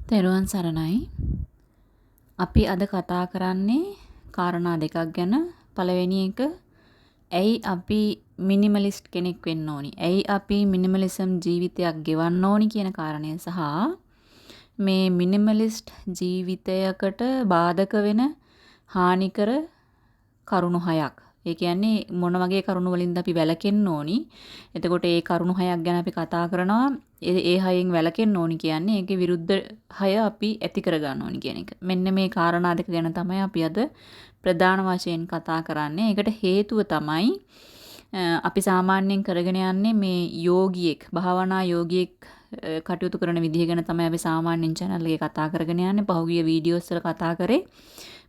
තෙරුවන් සරණයි. අපි අද කතා කරන්නේ කාරණා දෙකක් ගැන. පළවෙනි එක, ඇයි අපි මිනිමලිස්ට් කෙනෙක් වෙන්න ඕනි? ඇයි අපි මිනිමලිසම් ජීවිතයක් ගෙවන්න ඕනි කියන කාරණය සහ මේ මිනිමලිස්ට් ජීවිතයකට බාධක වෙන හානිකර කරුණු හයක්. ඒ කියන්නේ මොන වගේ කරුණු වලින්ද අපි වැළකෙන්න ඕනි? එතකොට ඒ කරුණු හයක් ගැන අපි කතා කරනවා. ඒ හයෙන් වැළකෙන්න ඕනි කියන්නේ ඒකේ විරුද්ධ හය අපි ඇති කරගන්න ඕනි කියන එක. මෙන්න මේ කාරණා දෙක ගැන තමයි අපි අද ප්‍රධාන වශයෙන් කතා කරන්නේ. ඒකට හේතුව තමයි අපි සාමාන්‍යයෙන් කරගෙන යන්නේ මේ යෝගියෙක්, භාවනා යෝගියෙක් කටයුතු කරන විදිහ ගැන තමයි අපි සාමාන්‍යයෙන් channel එකේ කතා කරගෙන යන්නේ. පහුගිය වීඩියෝස් වල කතා කරේ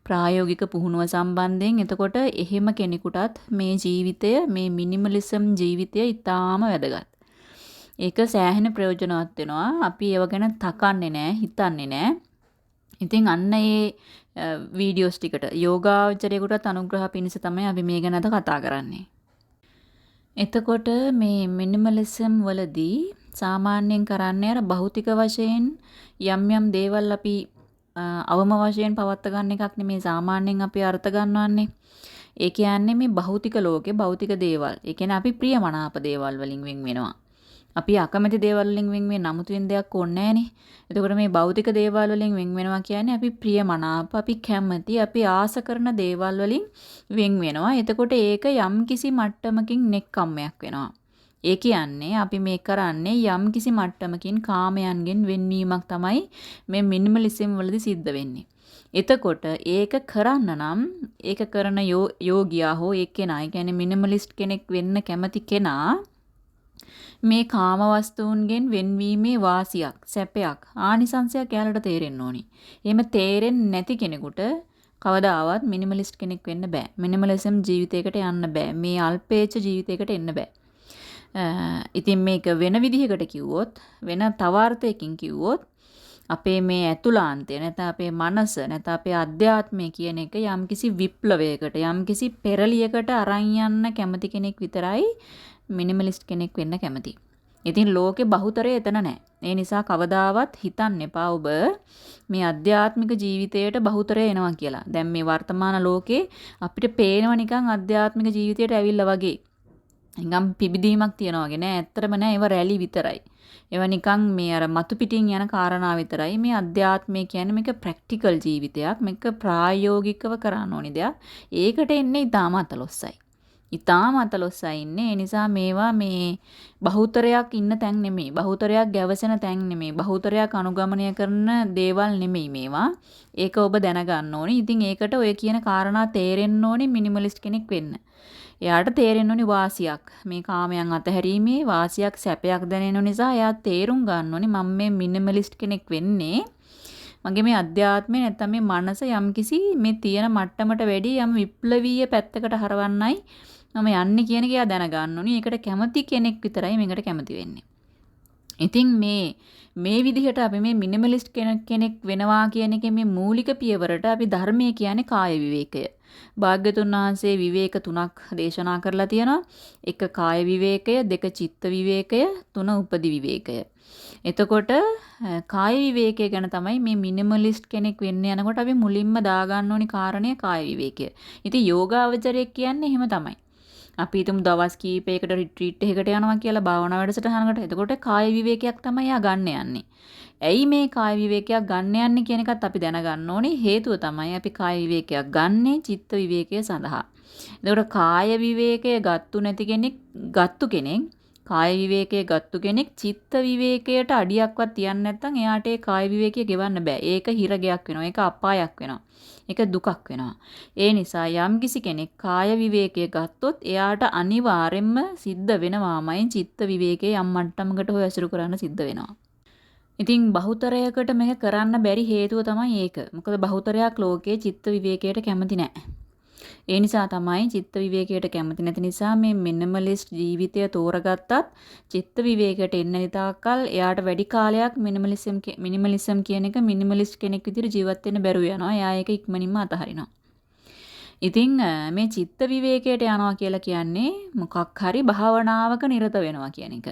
ප්‍රායෝගික පුහුණුව සම්බන්ධයෙන්. එතකොට එහෙම කෙනෙකුටත් මේ ජීවිතය, මේ මිනිමලිසම් ජීවිතය ඉතාම වැදගත්. ඒක සෑහෙන ප්‍රයෝජනවත් වෙනවා. අපි ඒව ගැන තකන්නේ නෑ, හිතන්නේ නෑ. ඉතින් අන්න ඒ වීඩියෝස් ටිකට යෝගාවචරයෙකුටත් අනුග්‍රහ පිණිස තමයි අපි මේ ගැන අද කතා කරන්නේ. එතකොට මේ මිනිමලිසම් වලදී සාමාන්‍යයෙන් කරන්නේ අර භෞතික වශයෙන් යම් යම් දේවල් අපි අවම වශයෙන් පවත්ත ගන්න එකක් නෙමේ සාමාන්‍යයෙන් අපි අර්ථ ගන්නවන්නේ. ඒ කියන්නේ මේ භෞතික ලෝකේ භෞතික දේවල්. ඒ කියන්නේ අපි ප්‍රියමනාප දේවල් වලින් වෙන් වෙනවා. අපි අකමැති දේවල් වලින් වෙන් වෙන්න අමුතුවෙන් දෙයක් ඕනේ නෑනේ. එතකොට මේ භෞතික දේවල් වලින් වෙන් වෙනවා කියන්නේ අපි ප්‍රියමනාප, අපි කැමති, අපි ආස කරන දේවල් වලින් වෙන් වෙනවා. එතකොට ඒක යම්කිසි මට්ටමකින් නෙක්ඛම්මයක් වෙනවා. ඒ කියන්නේ අපි මේ කරන්නේ යම්කිසි මට්ටමකින් කාමයන්ගෙන් වෙන්වීමක් තමයි මේ මිනිමලිසම් වලදී සිද්ධ වෙන්නේ. එතකොට ඒක කරන්න නම් ඒක කරන යෝගියා හෝ ඒ කෙනා, ඒ කියන්නේ මිනිමලිස්ට් කෙනෙක් වෙන්න කැමති කෙනා මේ කාම වස්තුන්ගෙන් වෙන්වීමේ වාසියක්, සැපයක්, ආනිසංසයක් එයාලට තේරෙන්න ඕනි. එහෙම තේරෙන්නේ නැති කෙනෙකුට කවදාවත් මිනිමලිස්ට් කෙනෙක් වෙන්න බෑ. මිනිමලිසම් ජීවිතයකට යන්න බෑ. මේ අල්පේච්ඡ ජීවිතයකට එන්න බෑ. ඉතින් මේක වෙන විදිහකට කිව්වොත්, වෙන තව අර්ථයකින් කිව්වොත්, අපේ මේ ඇතුළාන්තය නැත්නම් අපේ මනස නැත්නම් අපේ අධ්‍යාත්මය කියන එක යම්කිසි විප්ලවයකට, යම්කිසි පෙරලියකට අරන් යන්න කැමති කෙනෙක් විතරයි මිනිමලිස්ට් කෙනෙක් වෙන්න කැමති. ඉතින් ලෝකේ බහුතරය එතන නෑ. ඒ නිසා කවදාවත් හිතන්න එපා ඔබ මේ අධ්‍යාත්මික ජීවිතයට බහුතරය එනවා කියලා. දැන් මේ වර්තමාන ලෝකේ අපිට පේනවා නිකන් අධ්‍යාත්මික ජීවිතයට ඇවිල්ලා වගේ. නිකන් පිබිදීමක් තියනවා වගේ නෑ. ඇත්තටම නෑ. ඒවා රැලි විතරයි. ඒවා නිකන් මේ අර මතු පිටින් යන කාරණා විතරයි. මේ අධ්‍යාත්මය කියන්නේ මේක ප්‍රැක්ටිකල් ජීවිතයක්. මේක ප්‍රායෝගිකව කරන්න ඕනි දෙයක්. ඒකට එන්නේ ඉතාම අතලොස්සයි. ඉතාම අතලොස්සයි ඉන්නේ. ඒ නිසා මේවා මේ බහුතරයක් ඉන්න තැන් නෙමෙයි. බහුතරයක් ගැවසෙන තැන් නෙමෙයි. බහුතරයක් අනුගමනය කරන දේවල් නෙමෙයි මේවා. ඒක ඔබ දැනගන්න ඕනි. ඉතින් ඒකට ඔය කියන කාරණා තේරෙන්න ඕනි මිනිමලිස්ට් කෙනෙක් වෙන්න. එයාට තේරෙන්න ඕනි වාසියක්. මේ කාමයන් අතහැරීමේ වාසියක් සැපයක් දැනෙන නිසා එයා තේරුම් ගන්න ඕනි මම මේ මිනිමලිස්ට් කෙනෙක් වෙන්නේ මගේ මේ අධ්‍යාත්මය නැත්තම් මේ මනස යම්කිසි මේ තියෙන මට්ටමට වැඩි යම් විප්ලවීය පැත්තකට හරවන්නයි මම යන්නේ කියන එක එයා දැනගන්න ඕනි. ඒකට කැමති කෙනෙක් විතරයි මේකට කැමති වෙන්නේ. ඉතින් මේ මේ විදිහට අපි මේ මිනිමලිස්ට් කෙනෙක් වෙනවා කියන එකේ මේ මූලික පියවරට අපි ධර්මයේ කියන්නේ කාය විවේකය. භාග්‍යතුන් වහන්සේ විවේක තුනක් දේශනා කරලා තියෙනවා. එක කාය විවේකය, දෙක චිත්ත විවේකය, තුන උපදි විවේකය. එතකොට කාය විවේකය ගැන තමයි මේ මිනිමලිස්ට් කෙනෙක් වෙන්න යනකොට අපි මුලින්ම දාගන්න ඕනි කාරණය කාය විවේකය. ඉතින් යෝගාවචරයෙක් කියන්නේ එහෙම තමයි. අපි හිතමු දවස් කීපයකට රිට්‍රීට් එකකට යනවා කියලා භාවනා වැඩසටහනකට. එතකොට කාය විවේකයක් තමයි යා ගන්න යන්නේ. ඇයි මේ කාය විවේකයක් ගන්න යන්නේ කියන එකත් අපි දැනගන්න ඕනේ. හේතුව තමයි අපි කාය විවේකයක් ගන්නේ චිත්ත විවේකය සඳහා. එතකොට කාය විවේකය ගත්තු නැති කෙනෙක්, ගත්තු කෙනෙක්, කාය විවේකය ගත්තු කෙනෙක් චිත්ත විවේකයට අඩියක්වත් තියන්නේ නැත්නම් එයාට ඒ කාය විවේකය ගෙවන්න බෑ. ඒක හිරගයක් වෙනවා. ඒක අපායක් වෙනවා. ඒක දුකක් වෙනවා. ඒ නිසා යම්කිසි කෙනෙක් කාය විවේකය ගත්තොත් එයාට අනිවාර්යෙන්ම සිද්ධ වෙනවාමයි චිත්ත විවේකයේ යම් මට්ටමකට හෝ ඇසුරු කරන්න සිද්ධ වෙනවා. ඉතින් බහුතරයකට මේක කරන්න බැරි හේතුව තමයි ඒක. මොකද බහුතරයක් ලෝකයේ චිත්ත විවේකයට කැමති නෑ. ඒ නිසා තමයි චිත්ත විවේකයට කැමති නැති නිසා මේ මිනිමලිස්ට් ජීවිතය තෝරගත්තත් චිත්ත විවේකයට එන්න තාක්කල් එයාට වැඩි කාලයක් මිනිමලිසම් කියන එක මිනිමලිස්ට් කෙනෙක් විදිහට ජීවත් වෙන්න බැරුව යනවා. එයා ඒක ඉක්මනින්ම අතහරිනවා. ඉතින් මේ චිත්ත විවේකයට යනවා කියලා කියන්නේ මොකක් හරි භාවනාවක නිරත වෙනවා කියන එක.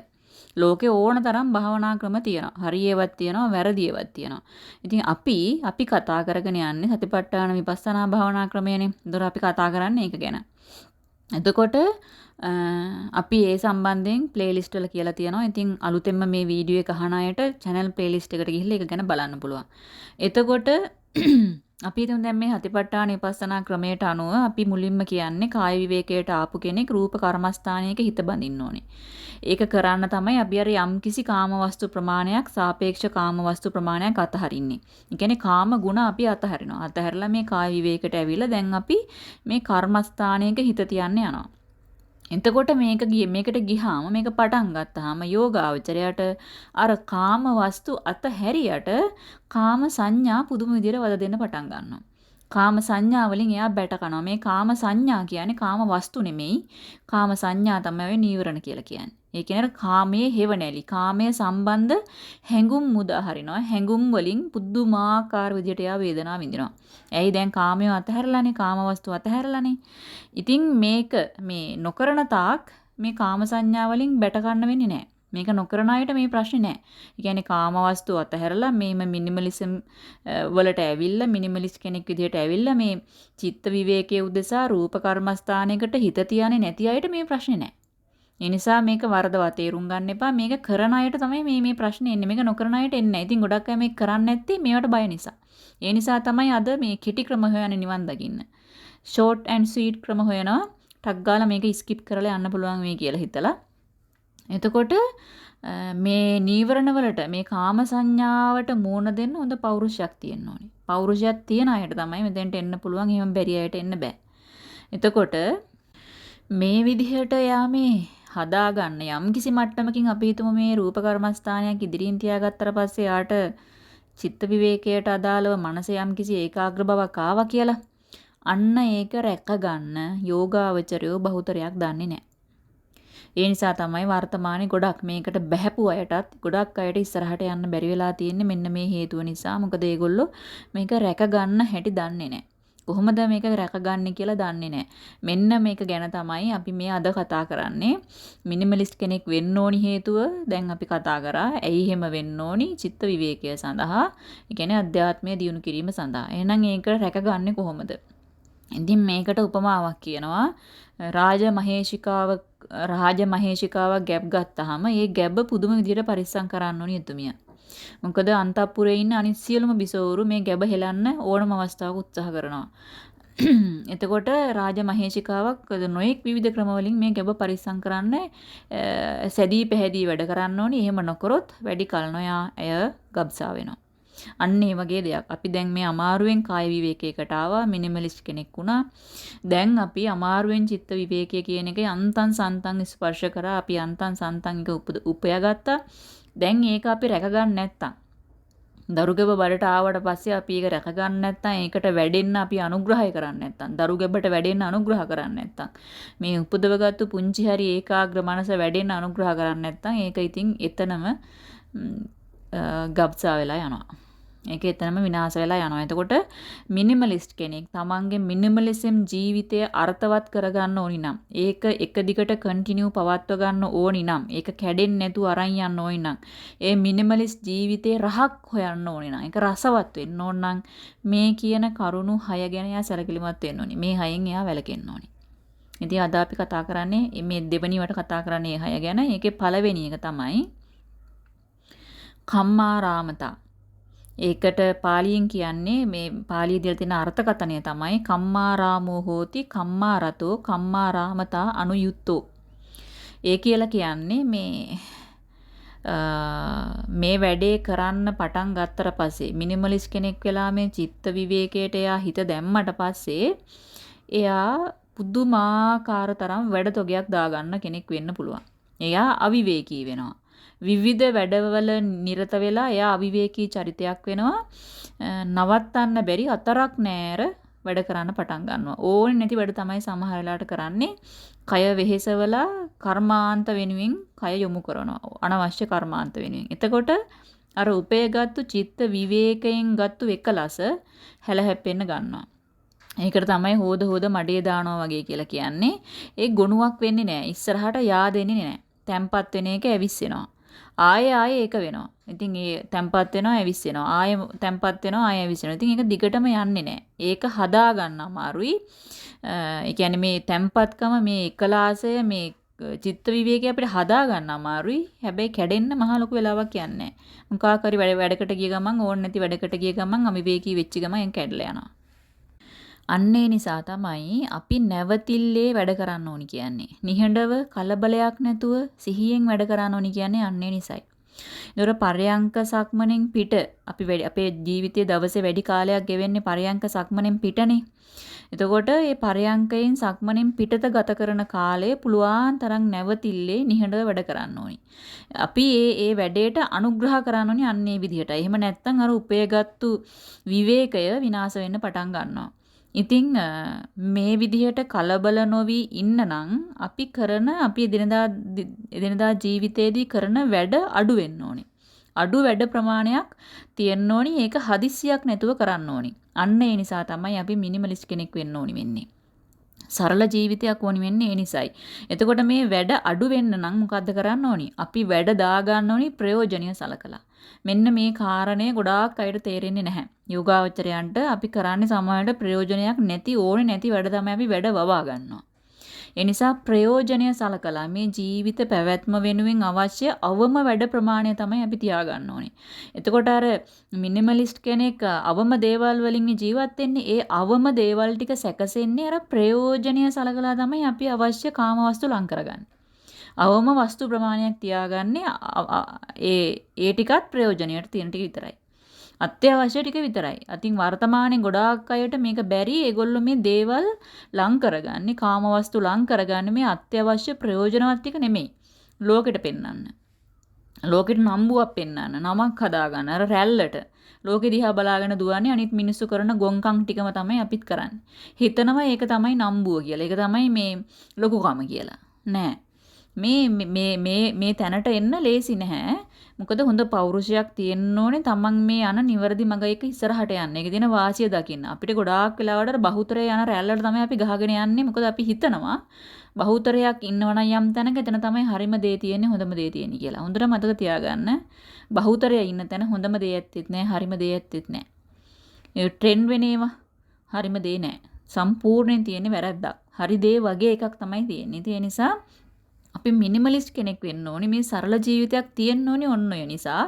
ලෝකේ ඕන තරම් භාවනා ක්‍රම තියෙනවා. හරි ඒවත් තියෙනවා, වැරදි ඒවත් තියෙනවා. ඉතින් අපි අපි කතා කරගෙන යන්නේ සතිපට්ඨාන විපස්සනා භාවනා ක්‍රමයනේ. ඒතර අපි කතා කරන්නේ ඒක ගැන. එතකොට අපි ඒ සම්බන්ධයෙන් ප්ලේලිස්ට් වල කියලා තියෙනවා. ඉතින් අලුතෙන්ම මේ වීඩියෝ එක අහන අයට channel playlist එකට ගිහිල්ලා ඒක ගැන බලන්න පුළුවන්. එතකොට අපි හිතමු දැන් මේ සතිපට්ඨාන විපස්සනා ක්‍රමයට අනුව අපි මුලින්ම කියන්නේ කාය විවේකයට ආපු කෙනෙක් රූප කර්මස්ථානයක හිත බඳින්න ඕනේ. ඒක කරන්න තමයි අපි අර යම්කිසි කාම වස්තු ප්‍රමාණයක් සාපේක්ෂ කාම වස්තු ප්‍රමාණයක් අතහරින්නේ. ඒ කියන්නේ කාම ගුණ අපි අතහරිනවා. අතහැරලා මේ කාය විවේකයට ඇවිල්ලා දැන් අපි මේ කර්මස්ථානයක හිත තියන්න යනවා. එතකොට මේකට ගිහාම මේක පටන් ගත්තාම යෝගාවචරයට අර කාම වස්තු අතහැරියට කාම සංඥා පුදුම විදියට වද දෙන්න පටන් ගන්නවා. කාම සංඥා වලින් එයා බැට කනවා. මේ කාම සංඥා කියන්නේ කාම වස්තු නෙමෙයි. කාම සංඥා තමයි ඔය නීවරණ කියලා කියන්නේ. ඒ කියන්නේ කාමයේ හේවණැලි, කාමයේ සම්බන්ධ හැඟුම් මුදා හරිනවා. හැඟුම් වලින් පුදුමාකාර විදියට එයා වේදනාව විඳිනවා. ඇයි දැන් කාමයේ අතහැරලානේ, කාම වස්තු අතහැරලානේ. ඉතින් මේක මේ නොකරන තාක් මේ කාම සංඥා වලින් බැට ගන්න වෙන්නේ නැහැ. මේක නොකරන අයට මේ ප්‍රශ්නේ නෑ. ඒ කියන්නේ කාම වස්තු අතහැරලා මේම මිනිමලිසම් වලට ඇවිල්ලා මිනිමලිස්ට් කෙනෙක් විදිහට ඇවිල්ලා මේ චිත්ත විවේකයේ උදෙසා රූප කර්මස්ථානයකට හිත තියන්නේ නැති අයට මේ ප්‍රශ්නේ නෑ. ඒ නිසා මේක වරදවා තේරුම් ගන්න එපා. මේක කරන අයට තමයි මේ මේ ප්‍රශ්නේ එන්නේ. මේක නොකරන අයට එන්නේ නෑ. ඉතින් ගොඩක් අය මේක කරන්නේ නැත්තේ මේවට බය නිසා. ඒ නිසා තමයි අද මේ කෙටි ක්‍රම හොයන්නේ නිවන් දකින්න. ෂෝට් ඇන්ඩ් ස්වීට් ක්‍රම හොයනවා. ටක් ගාලා මේක ස්කිප් කරලා යන්න පුළුවන් වෙයි කියලා හිතලා. එතකොට මේ නීවරණ වලට මේ කාම සංඥාවට මූණ දෙන්න හොඳ පෞරුෂයක් තියෙන්න ඕනේ. පෞරුෂයක් තියෙන අයට තමයි මෙතෙන්ට එන්න පුළුවන්. එහෙම බැරි අයට එන්න බෑ. එතකොට මේ විදිහට එයා මේ හදාගන්න යම්කිසි මට්ටමකින් අපි හිතමු මේ රූප කර්මස්ථානයක් ඉදිරියෙන් තියාගත්තට පස්සේ යාට චිත්ත විවේකයට අදාළව මනස යම්කිසි ඒකාග්‍ර බවක් ආවා කියලා. අන්න ඒක රැක ගන්න යෝගාවචරයෝ බහුතරයක් දන්නේ නැහැ. ඒ නිසා තමයි වර්තමානයේ ගොඩක් මේකට බැහැපු අයටත් ගොඩක් අයට ඉස්සරහට යන්න බැරි වෙලා තියෙන්නේ මෙන්න මේ හේතුව නිසා. මොකද ඒගොල්ලෝ මේක රැක ගන්න හැටි දන්නේ නැහැ. කොහොමද මේක රැකගන්නේ කියලා දන්නේ නැහැ. මෙන්න මේක ගැන තමයි අපි මේ අද කතා කරන්නේ. මිනිමලිස්ට් කෙනෙක් වෙන්න ඕනි හේතුව දැන් අපි කතා කරා. ඇයි එහෙම වෙන්න ඕනි? චිත්ත විවේකය සඳහා. ඒ කියන්නේ අධ්‍යාත්මය දියුණු කිරීම සඳහා. එහෙනම් ඒක රැකගන්නේ කොහොමද? ඉතින් මේකට උපමාවක් කියනවා. රාජ මහේෂිකාවක් ගැබ් ගත්තාම ඒ ගැබ පුදුම විදියට පරිස්සම් කරන්න ඕනි එතුමිය. මොකද අන්තපුරේ ඉන්න අනිත් සියලුම බිසෝවරු මේ ගැබ හෙලන්න ඕනම අවස්ථාවක උත්සාහ කරනවා. එතකොට රාජ මහේෂිකාවක් නොයෙක් විවිධ ක්‍රම වලින් මේ ගැබ පරිස්සම් කරන්න සැදී පැහැදී වැඩ කරන්න ඕනි. එහෙම නොකරොත් වැඩි කල නොයා ඇය ගබ්සා වෙනවා. අන්න ඒ වගේ දෙයක්. අපි දැන් මේ අමාරුවෙන් කාය විවේකයකට ආවා, මිනිමලිස්ට් කෙනෙක් වුණා. දැන් අපි අමාරුවෙන් චිත්ත විවේකය කියන එක යන්තම් සන්තම් ස්පර්ශ කරා. අපි යන්තම් සන්තම් එක උපයාගත්තා. දැන් ඒක අපි රැක ගන්න නැත්තම්, දරු ගැබ බඩට ආවට පස්සේ අපි ඒක රැක ගන්න නැත්තම්, ඒකට වැඩෙන්න අපි අනුග්‍රහය කරන්නේ නැත්තම්, දරු ගැබට වැඩෙන්න අනුග්‍රහ කරන්නේ නැත්තම්, මේ උපදවගත්තු පුංචි හරි ඒකාග්‍ර මනස වැඩෙන්න අනුග්‍රහ කරන්නේ නැත්තම්, ඒක ඉතින් එතනම ගබ්සා වෙලා යනවා. ඒක එතනම විනාශ වෙලා යනවා. එතකොට මිනිමලිස්ට් කෙනෙක් තමන්ගේ මිනිමලිසම් ජීවිතය අර්ථවත් කරගන්න ඕනි නම්, ඒක එක දිගට කන්ටිනියු පවත්ව ගන්න ඕනි නම්, ඒක කැඩෙන්නේ නැතුව අරන් යන්න ඕනි නම්, ඒ මිනිමලිස්ට් ජීවිතේ රහක් හොයන්න ඕනි නම්, ඒක රසවත් වෙන්න ඕන නම්, මේ කියන කරුණු 6 ගැන එයා සැලකිලිමත් වෙන්න ඕනි. මේ 6න් එයා වැළකෙන්න ඕනි. ඉතින් අද අපි කතා කරන්නේ මේ දෙවෙනිවට කතා කරන්නේ මේ 6 ගැන. ඒකේ පළවෙනි එක තමයි කම්මාරාමතා. ඒකට පාලියෙන් කියන්නේ මේ පාලියේ දීලා තියෙන අර්ථකථනය තමයි කම්මාරාමෝ හෝති කම්මාරතෝ කම්මාරාමතා අනුයුත්තෝ. ඒ කියලා කියන්නේ මේ මේ වැඩේ කරන්න පටන් ගත්තට පස්සේ මිනිමලිස්ට් කෙනෙක් වෙලා මේ චිත්ත විවේකයට එයා හිත දැම්මට පස්සේ එයා පුදුමාකාර තරම් වැඩ තොගයක් දාගන්න කෙනෙක් වෙන්න පුළුවන්. එයා අවිවේකී වෙනවා. විවිධ වැඩවල නිරත වෙලා එයා අවිවේකී චරිතයක් වෙනවා. නවත්තන්න බැරි අතරක් නෑර වැඩ කරන්න පටන් ගන්නවා. ඕනේ නැති වැඩ තමයි සමහර වෙලාවට කරන්නේ. කය වෙහෙසවලා කර්මාන්ත වෙනුවෙන් කය යොමු කරනවා. අනවශ්‍ය කර්මාන්ත වෙනුවෙන්. එතකොට අර උපයගත්තු චිත්ත විවේකයෙන් ගත්තු එකලස හැල හැප්පෙන්න ගන්නවා. ඒකට තමයි හොද හොද මඩේ දානවා වගේ කියලා කියන්නේ. ඒ ගොනුවක් වෙන්නේ නෑ. ඉස්සරහට යා දෙන්නේ නෑ. තැම්පත් වෙන එක ඇවිස්සෙනවා. ආයෙ ආයෙ ඒක වෙනවා. ඉතින් ඒ තැම්පත් වෙනවා, ඇවිස්සෙනවා. ආයෙ තැම්පත් වෙනවා, ආයෙ ඇවිස්සෙනවා. ඉතින් ඒක දිගටම යන්නේ නැහැ. ඒක හදා ගන්න අමාරුයි. ඒ කියන්නේ මේ තැම්පත්කම, මේ එකලාසය, මේ චිත්ත විවේකය අපිට හදා ගන්න අමාරුයි. හැබැයි කැඩෙන්න මහ ලොකු වෙලාවක් යන්නේ නැහැ. මොකක් හරි වැඩකට ගිය ගමන්, ඕන නැති වැඩකට ගිය ගමන්, අවිවේකී වෙච්ච ගමන් ඒක කැඩලා යනවා. අන්න ඒ නිසා තමයි අපි නැවතිල්ලේ වැඩ කරන්න ඕනි කියන්නේ. නිහඬව කලබලයක් නැතුව සිහියෙන් වැඩ කරන්න ඕනි කියන්නේ අන්න ඒ නිසයි. ඒතර පරයන්ක සක්මනෙන් පිට අපි අපේ ජීවිතයේ දවසේ වැඩි කාලයක් ගෙවෙන්නේ පරයන්ක සක්මනෙන් පිටනේ. එතකොට මේ පරයන්කයෙන් සක්මනෙන් පිටත ගත කරන කාලය පුළුවන් තරම් නැවතිල්ලේ නිහඬව වැඩ කරන්න ඕනි. අපි ඒ ඒ වැඩේට අනුග්‍රහ කරන්න ඕනි අන්න ඒ විදිහටයි. එහෙම නැත්නම් අර උපයගත්තු විවේකය විනාශ වෙන්න පටන් ගන්නවා. ඉතින් මේ විදිහට කලබල නොවි ඉන්න නම් අපි කරන අපි එදිනදා ජීවිතේදී කරන වැඩ අඩු වෙන්න ඕනි. අඩු වැඩ ප්‍රමාණයක් තියෙන්න ඕනි. ඒක හදිස්සියක් නැතුව කරන්න ඕනි. අන්න ඒ නිසා තමයි අපි මිනිමලිස්ට් කෙනෙක් වෙන්න ඕනි වෙන්නේ. සරල ජීවිතයක් ඕනි වෙන්නේ ඒ නිසයි. එතකොට මේ වැඩ අඩු වෙන්න නම් මොකද්ද කරන්න ඕනි? අපි වැඩ දාගන්න ඕනි ප්‍රයෝජනීය සලකලා. මෙන්න මේ කාරණය ගොඩාක් අයට තේරෙන්නේ නැහැ. යෝගාවචරයන්ට අපි කරන්නේ සමහරවිට ප්‍රයෝජනයක් නැති ඕනේ නැති වැඩ තමයි අපි වැඩ වවා ගන්නවා. ඒ නිසා ප්‍රයෝජනය සලකලා මේ ජීවිත පැවැත්ම වෙනුවෙන් අවශ්‍ය අවම වැඩ ප්‍රමාණය තමයි අපි තියාගන්න ඕනේ. එතකොට අර මිනිමලිස්ට් කෙනෙක් අවම දේවල් වලින් ජීවත් වෙන්නේ. ඒ අවම දේවල් ටික සැකසෙන්නේ අර ප්‍රයෝජනය සලකලා තමයි අපි අවශ්‍ය කාම වස්තු ලං කරගන්නේ. අවම වස්තු ප්‍රමාණයක් තියාගන්නේ ඒ ඒ ටිකත් ප්‍රයෝජනයට තියෙන ටික විතරයි. අත්‍යවශ්‍ය ටික විතරයි. අතින් වර්තමානයේ ගොඩාක් අයට මේක බැරි. ඒගොල්ලෝ මේ දේවල් ලං කරගන්නේ, කාම වස්තු ලං කරගන්නේ මේ අත්‍යවශ්‍ය ප්‍රයෝජනවත් ටික නෙමෙයි. ලෝකෙට පෙන්වන්න. ලෝකෙට නම්බුවක් පෙන්වන්න, නමක් හදාගන්න, අර රැල්ලට. ලෝකෙ දිහා බලාගෙන දුවන්නේ අනිත් මිනිස්සු කරන ගොංකම් ටිකම තමයි අපිත් කරන්නේ. හිතනවා ඒක තමයි නම්බුව කියලා. ඒක තමයි මේ ලොකුකම කියලා. නෑ. මේ මේ මේ මේ තැනට එන්න ලේසි නැහැ. මොකද හොඳ පෞරුෂයක් තියෙන්න ඕනේ තමන් මේ යන නිවැරදි මඟ එක ඉස්සරහට යන්න. ඒකේ තියෙන වාසිය දකින්න. අපිට ගොඩාක් වෙලාවට අර බහුතරය යන රැල්ලට තමයි අපි ගහගෙන යන්නේ. මොකද අපි හිතනවා බහුතරයක් ඉන්නවනම් යම් තැනක එතන තමයි හරිම දේ තියෙන්නේ, හොඳම දේ තියෙන්නේ කියලා. හොඳට මතක තියාගන්න. බහුතරය ඉන්න තැන හොඳම දේ ඇත්තෙත් නෑ, හරිම දේ ඇත්තෙත් නෑ. ඒ ට්‍රෙන්ඩ් වෙන ඒවා හරිම දේ නෑ. සම්පූර්ණයෙන් තියෙන්නේ වැරද්දක්. හරි දේ වගේ එකක් තමයි තියෙන්නේ. ඉතින් ඒ නිසා අපි මිනිමලිස්ට් කෙනෙක් වෙන්න ඕනේ. මේ සරල ජීවිතයක් තියෙන්න ඕනේ ඔන්න ඔය නිසා.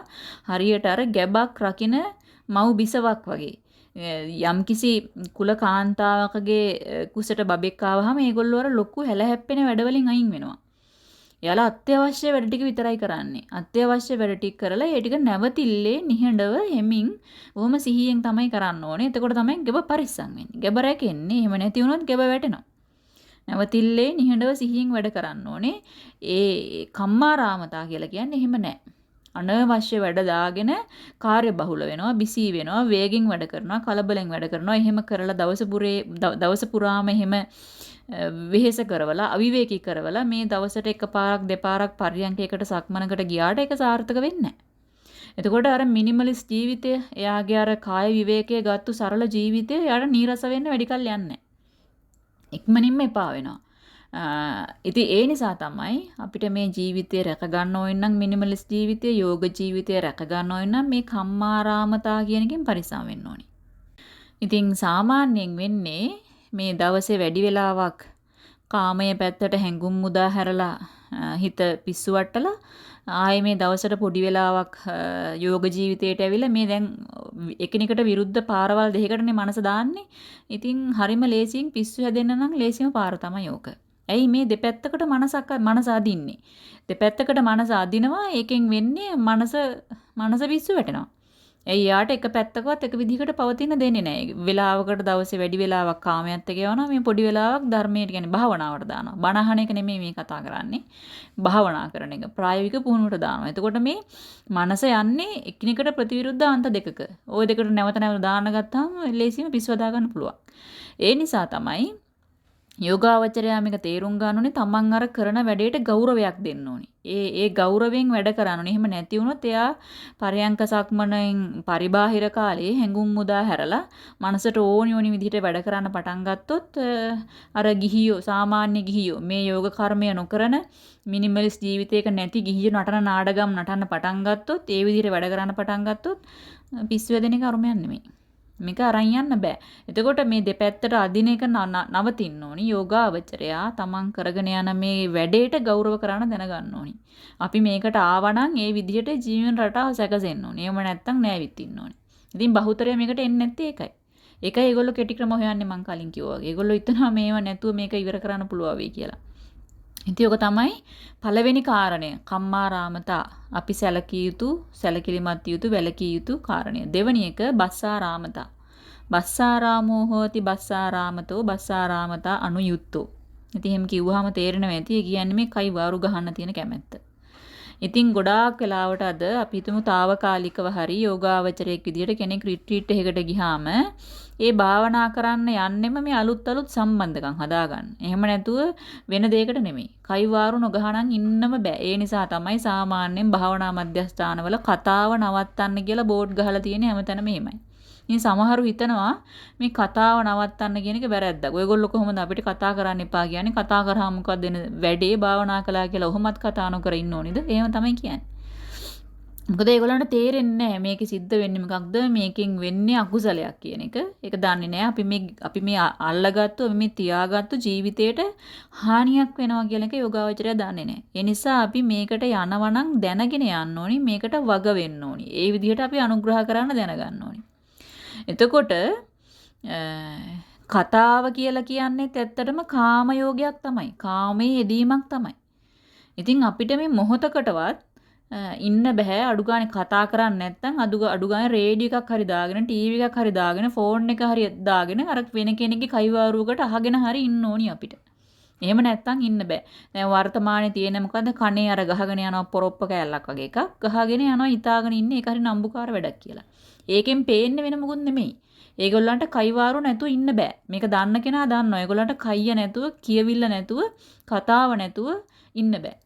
හරියට අර ගැබක් රකින මව් බිසවක් වගේ. යම්කිසි කුල කාන්තාවකගේ කුසට බබෙක් ආවහම ඒගොල්ලෝ අර ලොකු හැල හැප්පෙන වැඩ වලින් අයින් වෙනවා. එයාලා අත්‍යවශ්‍ය වැඩ ටික විතරයි කරන්නේ. අත්‍යවශ්‍ය වැඩ ටික කරලා ඒ ටික නැවතිල්ලේ නිහඬව හෙමින් බොහොම සිහියෙන් තමයි කරන්න ඕනේ. එතකොට තමයි ගැබ පරිස්සම් වෙන්නේ. ගැබ රැකෙන්නේ. එහෙම නැති වුණොත් ගැබ වැටෙනවා. නැවතිල්ලේ නිහඬව සිහියෙන් වැඩ කරන්න ඕනේ. ඒ කම්මාරාමතා කියලා කියන්නේ එහෙම නෑ. අනවශ්‍ය වැඩ දාගෙන කාර්ය බහුල වෙනවා, බිසී වෙනවා, වේගෙන් වැඩ කරනවා, කලබලෙන් වැඩ කරනවා. එහෙම කරලා දවස පුරාම එහෙම වෙහෙස කරවලා, අවිවේකී කරවලා මේ දවසට එකපාරක් දෙපාරක් පර්යංකයකට සක්මනකට ගියාට ඒක සාර්ථක වෙන්නේ නෑ. එතකොට අර මිනිමලිස්ට් ජීවිතය, එයාගේ අර කාය විවේකයේ ගත්තු සරල ජීවිතය එයාට නීරස වෙන්න වැඩි කල් යන්නේ නෑ. ඉක්මනින්ම එපා වෙනවා. ඉතින් ඒ නිසා තමයි අපිට මේ ජීවිතය රැක ගන්න ඕන නම් මිනිමලිස්ට් ජීවිතය, යෝග ජීවිතය රැක ගන්න ඕන නම් මේ කම්මාරාමතා කියන එකෙන් පරිස්සම් වෙන්න ඕනි. ඉතින් සාමාන්‍යයෙන් වෙන්නේ මේ දවසේ වැඩි වෙලාවක් කාමයේ පැත්තට හැඟුම් මුදා හැරලා හිත පිස්සු වට්ටලා ආයේ මේ දවසට පොඩි වෙලාවක් යෝග ජීවිතයට ඇවිල්ලා මේ දැන් එකිනෙකට විරුද්ධ පාරවල් දෙකකටනේ මනස දාන්නේ. ඉතින් හරිම ලේසියෙන් පිස්සු හැදෙන්න නම් ලේසිම පාර තමයි ඕක. ඇයි මේ දෙපැත්තකට මනස අදින්නේ? දෙපැත්තකට මනස අදිනවා. ඒකෙන් වෙන්නේ මනස පිස්සු වැටෙනවා. ඇයි යාට එක පැත්තකවත් එක විදිහකට පවතින දෙන්නේ නැහැ. වෙලාවකට දවසේ වැඩි වෙලාවක් කාමයට එක යවනවා. මේ පොඩි වෙලාවක් ධර්මයට කියන්නේ භාවනාවට දානවා. බණ අහන එක නෙමෙයි මේ කතා කරන්නේ. භාවනා කරන එක. ප්‍රායෝගික පුහුණුවට දානවා. එතකොට මේ මනස යන්නේ එකිනෙකට ප්‍රතිවිරුද්ධ අන්ත දෙකක. ওই දෙකට නැවත නැවත දාන්න ගත්තාම ලේසියෙම පිස්සු හදා ගන්න පුළුවන්. ඒ නිසා තමයි යෝගාවචරයා මේක තේරුම් ගන්න ඕනේ තමන් අර කරන වැඩේට ගෞරවයක් දෙන්න ඕනේ. ඒ ඒ ගෞරවයෙන් වැඩ කරන්න ඕනේ. එහෙම නැති වුණොත් එයා පරයන්ක සක්මනෙන් පරිබාහිර කාලයේ හැඟුම් මුදා හැරලා මනසට ඕනි ඕනි විදිහට වැඩ කරන්න පටන් ගත්තොත් අර ගිහියෝ, සාමාන්‍ය ගිහියෝ, මේ යෝග කර්මය නොකරන මිනිමලිස්ට් ජීවිතයක නැති ගිහියෝ නටන නාඩගම් නටන්න පටන් ගත්තොත්, ඒ විදිහට වැඩ කරන්න පටන් ගත්තොත් පිස්සු වැදෙන එක අරුමයක් නෙමෙයි. මේක අරන් යන්න බෑ. එතකොට මේ දෙපැත්තට අදින එක නවතින්න ඕනි. යෝගාවචරයා තමන් කරගෙන යන මේ වැඩේට ගෞරව කරන්න දැනගන්න ඕනි. අපි මේකට ආවනම් ඒ විදිහට ජීවන රටාව සැකසෙන්න ඕනි. එහෙම නැත්තම් නෑවිත් ඉන්න ඕනි. ඉතින් බහුතරය මේකට එන්නේ නැත්තේ ඒකයි. ඒකයි ඒගොල්ලෝ කෙටි ක්‍රම හොයන්නේ මං කලින් කිව්වා වගේ. ඒගොල්ලෝ හිතනවා මේව නැතුව මේක ඉවර කරන්න පුළුවන් වෙයි කියලා. ඉතින් ඔක තමයි පළවෙනි කාරණය. කම්මාරාමතා. අපි සැලකිය යුතු, සැලකිලිමත් යුතු, වැළකී යුතු කාරණය. දෙවෙනි එක බස්සාරාමතා. බස්සාරාමෝ හෝති බස්සාරාමතෝ බස්සාරාමතා අනුයුත්තෝ. ඉතින් එහෙම කිව්වහම තේරෙනවා ඇති ඒ කියන්නේ මේ කයිවාරු ගහන්න තියෙන කැමැත්ත. ඉතින් ගොඩාක් වෙලාවට අද අපි හිතමු තාවකාලිකව හරි යෝගාවචරයෙක් විදියට කෙනෙක් රිට්‍රීට් එකකට ගියාම ඒ භාවනා කරන්න යන්නෙම මේ අලුත් අලුත් සම්බන්ධකම් හදාගන්න. එහෙම නැතුව වෙන දෙයකට නෙමෙයි. කයිවාරු නොගහනන් ඉන්නම බෑ. ඒ නිසා තමයි සාමාන්‍යයෙන් භාවනා මධ්‍යස්ථානවල කතාව නවත්තන්න කියලා බෝඩ් ගහලා තියෙන හැමතැනම එහෙමයි. ඉතින් සමහරු හිතනවා මේ කතාව නවත්තන්න කියන එක වැරැද්දක්. ඔයගොල්ලෝ කොහොමද අපිට කතා කරන්න එපා කියන්නේ? කතා කරාම මොකක්ද වෙන වැඩේ? භාවනා කළා කියලා ඔහොමත් කතා නොකර ඉන්න ඕනිද? එහෙම තමයි කියන්නේ. මොකද ඒගොල්ලන්ට තේරෙන්නේ නැහැ මේකේ සිද්ධ වෙන්නේ මොකක්ද? මේකෙන් වෙන්නේ අකුසලයක් කියන එක. ඒක දන්නේ නැහැ. අපි මේ අල්ලගත්තු, අපි මේ තියාගත්තු ජීවිතේට හානියක් වෙනවා කියන එක යෝගාවචරය දන්නේ නැහැ. ඒ නිසා අපි මේකට යනවා නම් දැනගෙන යන්න ඕනි, මේකට වග වෙන්න ඕනි. ඒ විදිහට අපි අනුග්‍රහ කරන්න දැනගන්න ඕනි. එතකොට කතාව කියලා කියන්නේත් ඇත්තටම කාම යෝගයක් තමයි. කාමයේ යෙදීමක් තමයි. ඉතින් අපිට මේ මොහොතකටවත් ඉන්න බෑ අඩු ගානේ කතා කරන්නේ නැත්නම් අඩු ගානේ රේඩියෝ එකක් හරි දාගෙන, ටීවී එකක් හරි දාගෙන, ෆෝන් එක හරි දාගෙන අර වෙන කෙනෙක්ගේ කයිවාරුවකට අහගෙන හරි ඉන්න ඕනි අපිට. එහෙම නැත්නම් ඉන්න බෑ. දැන් වර්තමානයේ තියෙන මොකද කනේ අර ගහගෙන යනවා පොරොප්ප කෑල්ලක් වගේ එකක් ගහගෙන යනවා හිතාගෙන ඉන්නේ ඒක හරි නම්බුකාර වැඩක් කියලා. ඒකෙන් පේන්නේ වෙන මොකුත් නෙමෙයි. ඒගොල්ලන්ට කයිවාරු නැතුව ඉන්න බෑ. මේක දන්න කෙනා දන්නවා. ඒගොල්ලන්ට කයිය නැතුව, කියවිල්ල නැතුව, කතාව නැතුව ඉන්න බෑ.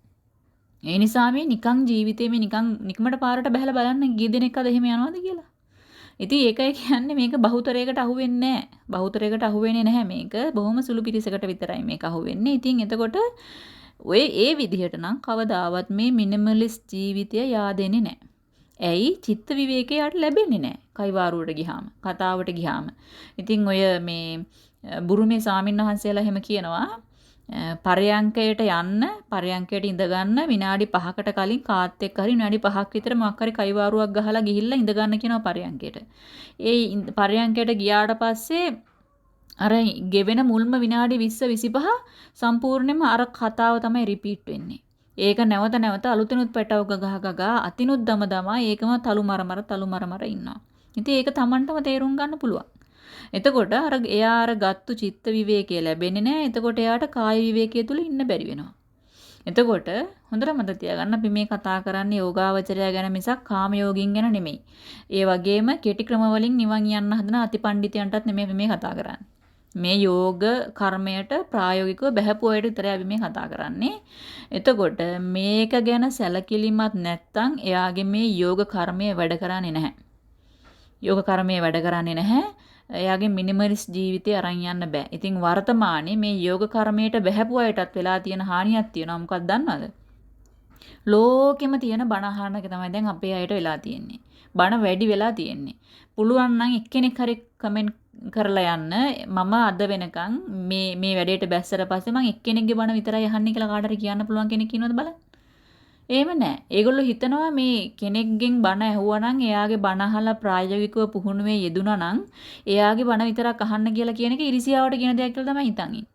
ඒ නිසා මේ නිකන් ජීවිතේ මේ නිකන් නිකමට පාරට බහලා බලන්න ගිය දෙනෙක් අද එහෙම යනවද කියලා. ඉතින් ඒකයි කියන්නේ මේක බහුතරයකට අහු වෙන්නේ නැහැ. බහුතරයකට අහු වෙන්නේ නැහැ මේක. බොහොම සුළු පිරිසකට විතරයි මේක අහු වෙන්නේ. ඉතින් එතකොට ඔය ඒ විදිහට නම් කවදාවත් මේ මිනිමලිස්ට් ජීවිතය yaadෙන්නේ නැහැ. ඇයි? චිත්ත විවේකය යාට ලැබෙන්නේ නැහැ. කයිවාරුවට ගියාම, කතාවට ගියාම. ඉතින් ඔය මේ බුරුමේ ස්වාමීන් වහන්සේලා එහෙම කියනවා පරයන්කයට යන්න, පරයන්කයට ඉඳ ගන්න විනාඩි 5කට කලින් කාත් එක්ක හරි විනාඩි 5ක් විතර මොකක් හරි කයිවාරුවක් ගහලා ගිහිල්ලා ඉඳ ගන්න කියනවා පරයන්කයට. ඒ පරයන්කයට ගියාට පස්සේ අර ගෙවෙන මුල්ම විනාඩි 20 25 සම්පූර්ණයෙන්ම අර කතාව තමයි රිපීට් වෙන්නේ. ඒක නැවත නැවත අලුතෙනුත් පැටව ගහ ගහ අතිනුත් දම දමා ඒකම තලු මර මර තලු මර මර ඉන්නවා. ඉතින් ඒක Tamanටම තේරුම් ගන්න පුළුවන්. එතකොට අර එයා අර ගත්තු චිත්ත විවේකය ලැබෙන්නේ නැහැ. එතකොට එයාට කාය විවේකය තුල ඉන්න බැරි වෙනවා. එතකොට හොඳට මතක තියාගන්න අපි මේ කතා කරන්නේ යෝගාවචරය ගැන මිසක් කාම යෝගීන් ගැන නෙමෙයි. ඒ වගේම කෙටි ක්‍රම වලින් නිවන් යන්න හදන අතිපණ්ඩිතයන්ටත් නෙමෙයි අපි මේ කතා කරන්නේ. මේ යෝග කර්මයට ප්‍රායෝගිකව බැහැපු අයට විතරයි අපි මේ කතා කරන්නේ. එතකොට මේක ගැන සැලකිලිමත් නැත්තම් එයාගේ මේ යෝග කර්මය වැඩ කරන්නේ නැහැ. යෝග කර්මය වැඩ කරන්නේ නැහැ. එයාගේ මිනිමලිස්ට් ජීවිතය අරන් යන්න බෑ. ඉතින් වර්තමානයේ මේ යෝග කර්මයට බැහැපු අයටත් වෙලා තියෙන හානියක් තියෙනවා. මොකක්ද දන්නවද? ලෝකෙම තියෙන බණ අහන එක තමයි දැන් අපේ අයට වෙලා තියෙන්නේ. බණ වැඩි වෙලා තියෙන්නේ. පුළුවන් නම් එක්කෙනෙක් හරි කමෙන්ට් කරලා යන්න මම අද වෙනකන් මේ මේ වැඩේට බැස්සට පස්සේ මං එක්කෙනෙක්ගේ බණ විතරයි අහන්නේ කියලා කාට හරි කියන්න පුළුවන් කෙනෙක් ඉන්නවද බලන්න. එහෙම නෑ. ඒගොල්ලෝ හිතනවා මේ කෙනෙක්ගෙන් බණ ඇහුවා නම් එයාගේ බණ අහලා ප්‍රායෝගිකව පුහුණුවේ යෙදුනා නම් එයාගේ බණ විතරක් අහන්න කියලා කියන එක ඉරිසියාවට කියන දෙයක් කියලා තමයි හිතන් ඉන්නේ.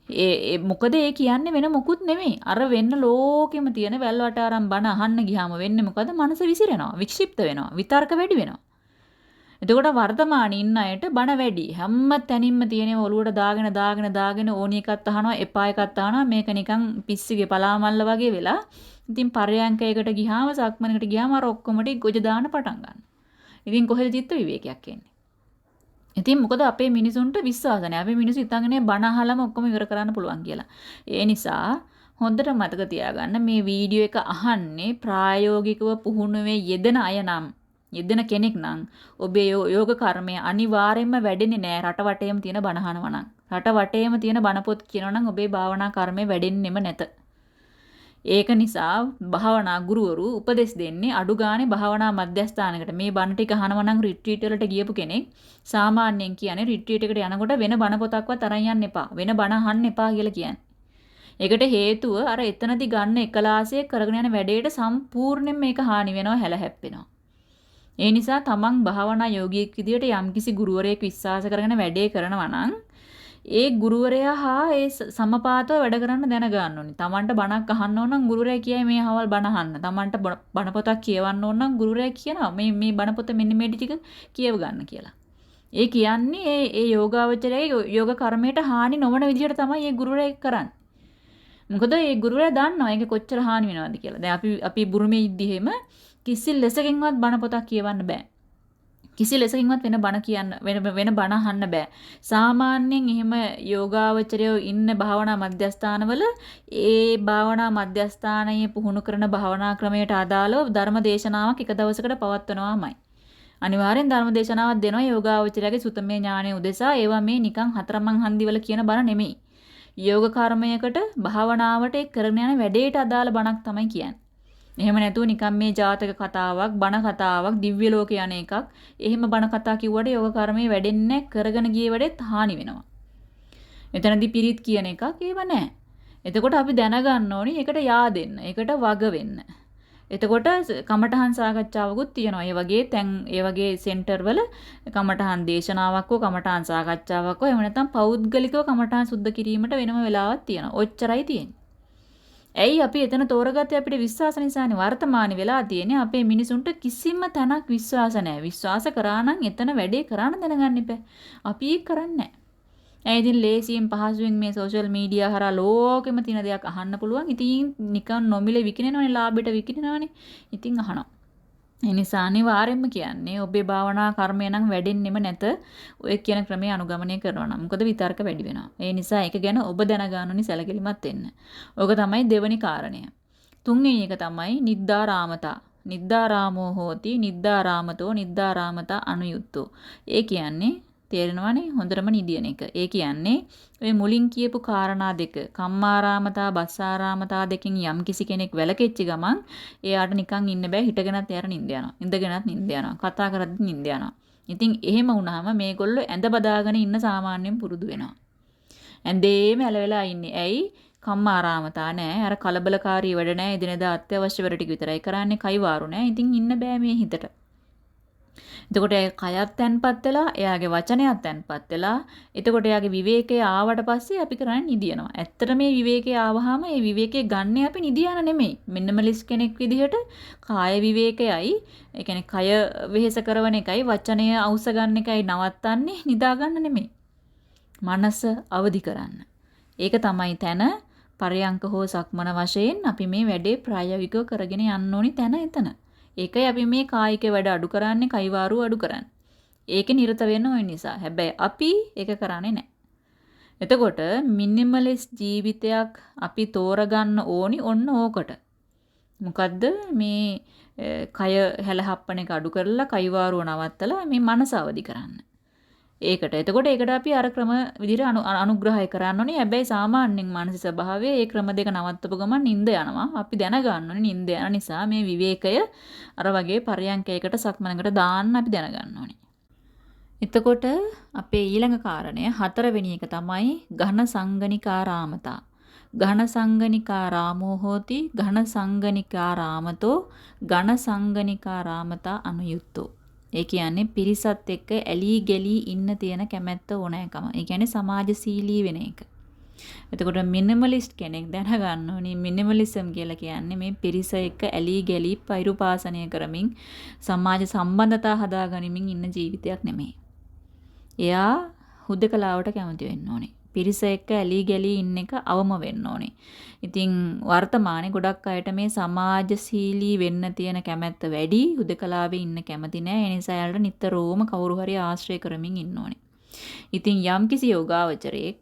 ඒ මොකද ඒ කියන්නේ වෙන මොකුත් නෙමෙයි. අර වෙන්න ලෝකෙම තියෙන වැල් වටාරම් බණ අහන්න ගියාම වෙන්නේ මොකද? මනස විසිරෙනවා, වික්ෂිප්ත වෙනවා, විතර්ක වැඩි වෙනවා. එතකොට වර්තමානයේ ඉන්න අයට බණ වැඩි. හැම තැනින්ම තියෙන ඔලුවට දාගෙන දාගෙන දාගෙන ඕනි එකක් අහනවා, එපා එකක් අහනවා. මේක නිකන් පිස්සිගේ පලාමල්ල වගේ වෙලා. ඉතින් පරයන්කයකට ගියාම සක්මනකට ගියාම අර ඔක්කොම ටික ගොජ දාන්න පටන් ගන්නවා. ඉතින් කොහෙද චිත්ත විවේකයක් එන්නේ? ඉතින් මොකද අපේ මිනිසුන්ට විශ්වාස නැහැ. අපේ මිනිස්සු හිතන්නේ බණ අහලම ඔක්කොම ඉවර කරන්න පුළුවන් කියලා. ඒ නිසා හොඳට මතක තියාගන්න මේ වීඩියෝ එක අහන්නේ ප්‍රායෝගිකව පුහුණුවේ යෙදෙන අය නම්, යෙදෙන කෙනෙක් නම් ඔබේ යෝග කර්මය අනිවාර්යයෙන්ම වැඩෙන්නේ නෑ රට වටේම තියෙන බණ අහනවා නම්. රට වටේම තියෙන බණ පොත් කියනවා නම් ඔබේ භාවනා කර්මය වැඩෙන්නෙම නැත. ඒක නිසා භාවනා ගුරුවරු උපදෙස් දෙන්නේ අඩු ගානේ භාවනා මධ්‍යස්ථානයකට මේ බණ ටික අහනවා නම් රිට්‍රීට් වලට ගියපු කෙනෙක් සාමාන්‍යයෙන් කියන්නේ රිට්‍රීට් එකට යනකොට වෙන බණ පොතක්වත් අරන් යන්න එපා. වෙන බණ අහන්න එපා කියලා කියන්නේ. ඒකට හේතුව අර එතනදි ගන්න එකලාසය කරගෙන යන වැඩේට සම්පූර්ණයෙන් මේක හානි වෙනවා, හැල හැප්පෙනවා. ඒ නිසා තමන් භාවනා යෝගියෙක් විදියට යම්කිසි ගුරුවරයෙක් විශ්වාස කරගෙන වැඩේ කරනවා නම් ඒ ගුරුවරයා හා ඒ සමපාතව වැඩ කරන්න දැන ගන්න ඕනේ. තමන්ට බණක් අහන්න ඕන නම් ගුරුවරයා කියයි මේ අහවල් බණ අහන්න. තමන්ට බණ පොතක් කියවන්න ඕන නම් ගුරුවරයා කියනවා මේ මේ බණ පොත මෙන්න මේ ටික කියව ගන්න කියලා. ඒ කියන්නේ ඒ ඒ යෝගාවචරයේ යෝග කර්මයට හානි නොවන විදිහට තමයි ඒ ගුරුවරයා ඒක කරන්නේ. මොකද ඒ ගුරුවරයා දන්නවා ඒක කොච්චර හානි වෙනවද කියලා. දැන් අපි අපි බුරුමේ ඉද්දි එහෙම කිසි ලෙසකින්වත් බණ පොතක් කියවන්න බෑ. කිසි ලෙසකින්වත් වෙන බණ කියන්න වෙන වෙන බණ අහන්න බෑ. සාමාන්‍යයෙන් එහෙම යෝගාවචරයෝ ඉන්න භාවනා මධ්‍යස්ථානවල ඒ භාවනා මධ්‍යස්ථානයේ පුහුණු කරන භාවනා ක්‍රමයට අදාළව ධර්ම දේශනාවක් එක දවසකට පවත්වනවාමයි. අනිවාර්යෙන් ධර්ම දේශනාවක් දෙනවා යෝගාවචරයාගේ සුතමේ ඥානය උදෙසා. ඒවා මේ නිකන් හතරමං හන්දිවල කියන බණ නෙමෙයි. යෝග කර්මයකට භාවනාවට ඒ කරගෙන යන වැඩේට අදාළ බණක් තමයි කියන්නේ. එහෙම නැතුව නිකන් මේ ජාතක කතාවක්, බණ කතාවක්, දිව්‍ය ලෝක යන එකක්. එහෙම බණ කතා කිව්වට යෝග කර්මයේ වැඩෙන්නේ කරගෙන ගිය වැඩෙත් හානි වෙනවා. එතනදී පිරිත් කියන එකක් ඒව නැහැ. එතකොට අපි දැනගන්න ඕනි ඒකට යාදෙන්න, ඒකට වග වෙන්න. එතකොට කමඨහන් සාකච්ඡාවකුත් තියෙනවා. ඒ වගේ තැන්, ඒ වගේ සෙන්ටර් වල කමඨහන් දේශනාවක් හෝ කමඨහන් සාකච්ඡාවක් හෝ එහෙම නැත්නම් පෞද්ගලිකව කමඨහන් සුද්ධ කිරීමට වෙනම වෙලාවක් තියෙනවා. ඔච්චරයි තියෙන්නේ. ඇයි අපි එතන තෝරගත්තේ? අපිට විශ්වාස නිසානේ. වර්තමානයේ වෙලා තියෙන්නේ අපේ මිනිසුන්ට කිසිම තැනක් විශ්වාස නැහැ. විශ්වාස කරා නම් එතන වැඩේ කරන්න දැනගන්න එපා. අපි ඒක කරන්නේ නැහැ. ඇයි ඉතින් ලේසියෙන් පහසුවෙන් මේ සෝෂල් මීඩියා හරහා ලෝකෙම තියෙන දෙයක් අහන්න පුළුවන්. ඉතින් නිකන් නොමිලේ විකිණෙනවනේ, ලාභෙට විකිණෙනවනේ. ඉතින් අහනවා. ඒ නිසා අනිවාර්යයෙන්ම කියන්නේ ඔබේ භාවනා කර්මය නම් වැඩෙන්නෙම නැත ඔය කියන ක්‍රමය අනුගමනය කරනවා නම්. මොකද විතර්ක වැඩි වෙනවා. ඒ නිසා ඒක ගැන ඔබදැනගන්න ඕනි, සැලකිලිමත් වෙන්න. ඕක තමයි දෙවනි කාරණය. තුන්වෙනි එක තමයි නිද්දාරාමතා. නිද්දාරාමෝ හෝති නිද්දාරාමතෝ නිද්දාරාමතා අනුයුක්තෝ. ඒ කියන්නේ තේරෙනවනේ හොඳටම නිදියන එක. ඒ කියන්නේ ඔය මුලින් කියපු කාරණා දෙක කම්මාරාමතා බස්සාරාමතා දෙකෙන් යම් කිසි කෙනෙක් වැළකෙච්ච ගමන් එයාට නිකන් ඉන්න බෑ. හිටගෙනත් එයාට නිින්ද යනවා. ඉඳගෙනත් නිින්ද යනවා. කතා කරද්දි නිින්ද යනවා. ඉතින් එහෙම වුණාම මේගොල්ලෝ ඇඳ බදාගෙන ඉන්න සාමාන්‍යයෙන් පුරුදු වෙනවා. ඇඳේම ඇලවෙලා ඉන්නේ. ඇයි? කම්මාරාමතා නෑ. අර කලබලකාරී වැඩ නෑ. එදිනෙදා අත්‍යවශ්‍ය වැඩ ටික විතරයි කරන්නේ. කයිවාරු නෑ. ඉතින් ඉන්න බෑ මේ හිතට. එතකොට ඒ කයත් තැන්පත් වෙලා, එයාගේ වචනයත් තැන්පත් වෙලා, එතකොට එයාගේ විවේකය ආවට පස්සේ අපි කරන්නේ නිදියනවා. ඇත්තට මේ විවේකය ආවහම ඒ විවේකය ගන්න අපි නිදියන නෙමෙයි. මිනිමලිස්ට් කෙනෙක් විදිහට කාය විවේකයයි, ඒ කියන්නේ කය වෙහෙස කරන එකයි, වචනය අවුස්ස ගන්න එකයි නවත්තන්නේ, නිදා ගන්න නෙමෙයි. මනස අවදි කරන්න. ඒක තමයි තැන පරයන්ක හෝ සක්මන වශයෙන් අපි මේ වැඩේ ප්‍රායෝගිකව කරගෙන යන්න ඕනි තැන එතන. ඒකයි අපි මේ කායික වැඩ අඩු කරන්නේ, කයිවාරුව අඩු කරන්නේ. ඒකේ නිරත වෙන්න ඕන නිසා. හැබැයි අපි ඒක කරන්නේ නැහැ. එතකොට මිනිමලිස්ට් ජීවිතයක් අපි තෝරගන්න ඕනි ඔන්න ඕකට. මොකද්ද මේ කය හැලහප්පන එක අඩු කරලා කයිවාරුව නවත්තලා මේ මනස අවදි කරන්න. ඒකට. එතකොට ඒකට අපි අර ක්‍රම විදිහට අනුග්‍රහය කරන්න ඕනේ. හැබැයි සාමාන්‍යයෙන් මානසික ස්වභාවය ඒ ක්‍රම දෙක නවත්තපු ගමන් නිින්ද යනවා. අපි දැනගන්න ඕනේ නිින්ද යන නිසා මේ විවේකය අර වගේ පරයන්කයකට සක්මනකට දාන්න අපි දැනගන්න ඕනේ. එතකොට අපේ ඊළඟ කාරණය හතරවෙනි එක තමයි ඝන සංගනිකාරාමතා. ඝන සංගනිකාරාමෝ හෝති ඝන සංගනිකාරාමතෝ ඝන සංගනිකාරාමතා අනුයුක්තෝ. ඒ කියන්නේ පිරිසත් එක්ක ඇලී ගැලී ඉන්න තියෙන කැමැත්ත ඕනෑකම. ඒ කියන්නේ සමාජශීලී වෙන එක. එතකොට මිනිමලිස්ට් කෙනෙක් දැනගන්න ඕනේ මිනිමලිසම් කියලා කියන්නේ මේ පිරිස එක්ක ඇලී ගැලී පෛරුපාසනය කරමින් සමාජ සම්බන්ධතා හදාගනිමින් ඉන්න ජීවිතයක් නෙමෙයි. එයා හුදකලාවට කැමති වෙන්න ඕනේ. පිරිස එක්ක ඇලී ගැලී ඉන්න එක අවම වෙන්න ඕනේ. ඉතින් වර්තමානයේ ගොඩක් අයට මේ සමාජශීලී වෙන්න තියෙන කැමැත්ත වැඩි, හුදකලාවේ ඉන්න කැමති නෑ. ඒ නිසා එයාලට නිතරම කවුරු හරි ආශ්‍රය කරමින් ඉන්න ඕනේ. ඉතින් යම්කිසි යෝගාවචරයෙක්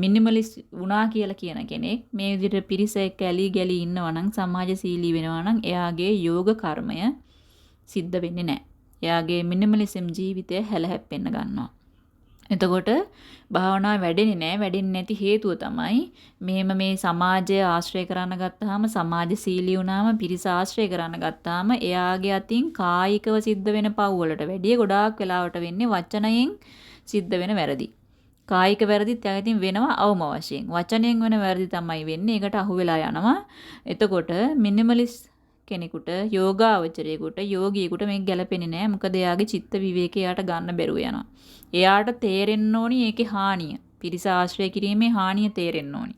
මිනිමලිස්ට් වුණා කියලා කියන කෙනෙක් මේ විදිහට පිරිස එක්ක ඇලී ගැලී ඉන්නවා නම්, සමාජශීලී වෙනවා නම් එයාගේ යෝග කර්මය සිද්ධ වෙන්නේ නැහැ. එයාගේ මිනිමලිසම් ජීවිතය හැලහැප්පෙන්න ගන්නවා. එතකොට භාවනාව වැඩෙන්නේ නැහැ. වැඩෙන්නේ නැති හේතුව තමයි මෙහෙම මේ සමාජය ආශ්‍රය කරන්න ගත්තාම, සමාජශීලී වුණාම, පිරිස ආශ්‍රය කරන්න ගත්තාම එයාගේ අතින් කායිකව සිද්ධ වෙන පව් වලට වැඩිය ගොඩාක් වෙලාවට වෙන්නේ වචනයෙන් සිද්ධ වෙන වැරදි. කායික වැරදිත් එයාගේ අතින් වෙනවා අවම වශයෙන්. වචනයෙන් වෙන වැරදි තමයි වෙන්නේ. ඒකට අහු වෙලා යනවා. එතකොට මිනිමලිස්ට් කෙනෙකුට, යෝගාවචරයෙකුට, යෝගියෙකුට මේක ගැලපෙන්නේ නෑ. මොකද එයාගේ චිත්ත විවේකය එයාට ගන්න බැරුව යනවා. එයාට තේරෙන්න ඕනි ඒකේ හානිය. පිරිස ආශ්‍රය කිරීමේ හානිය තේරෙන්න ඕනි.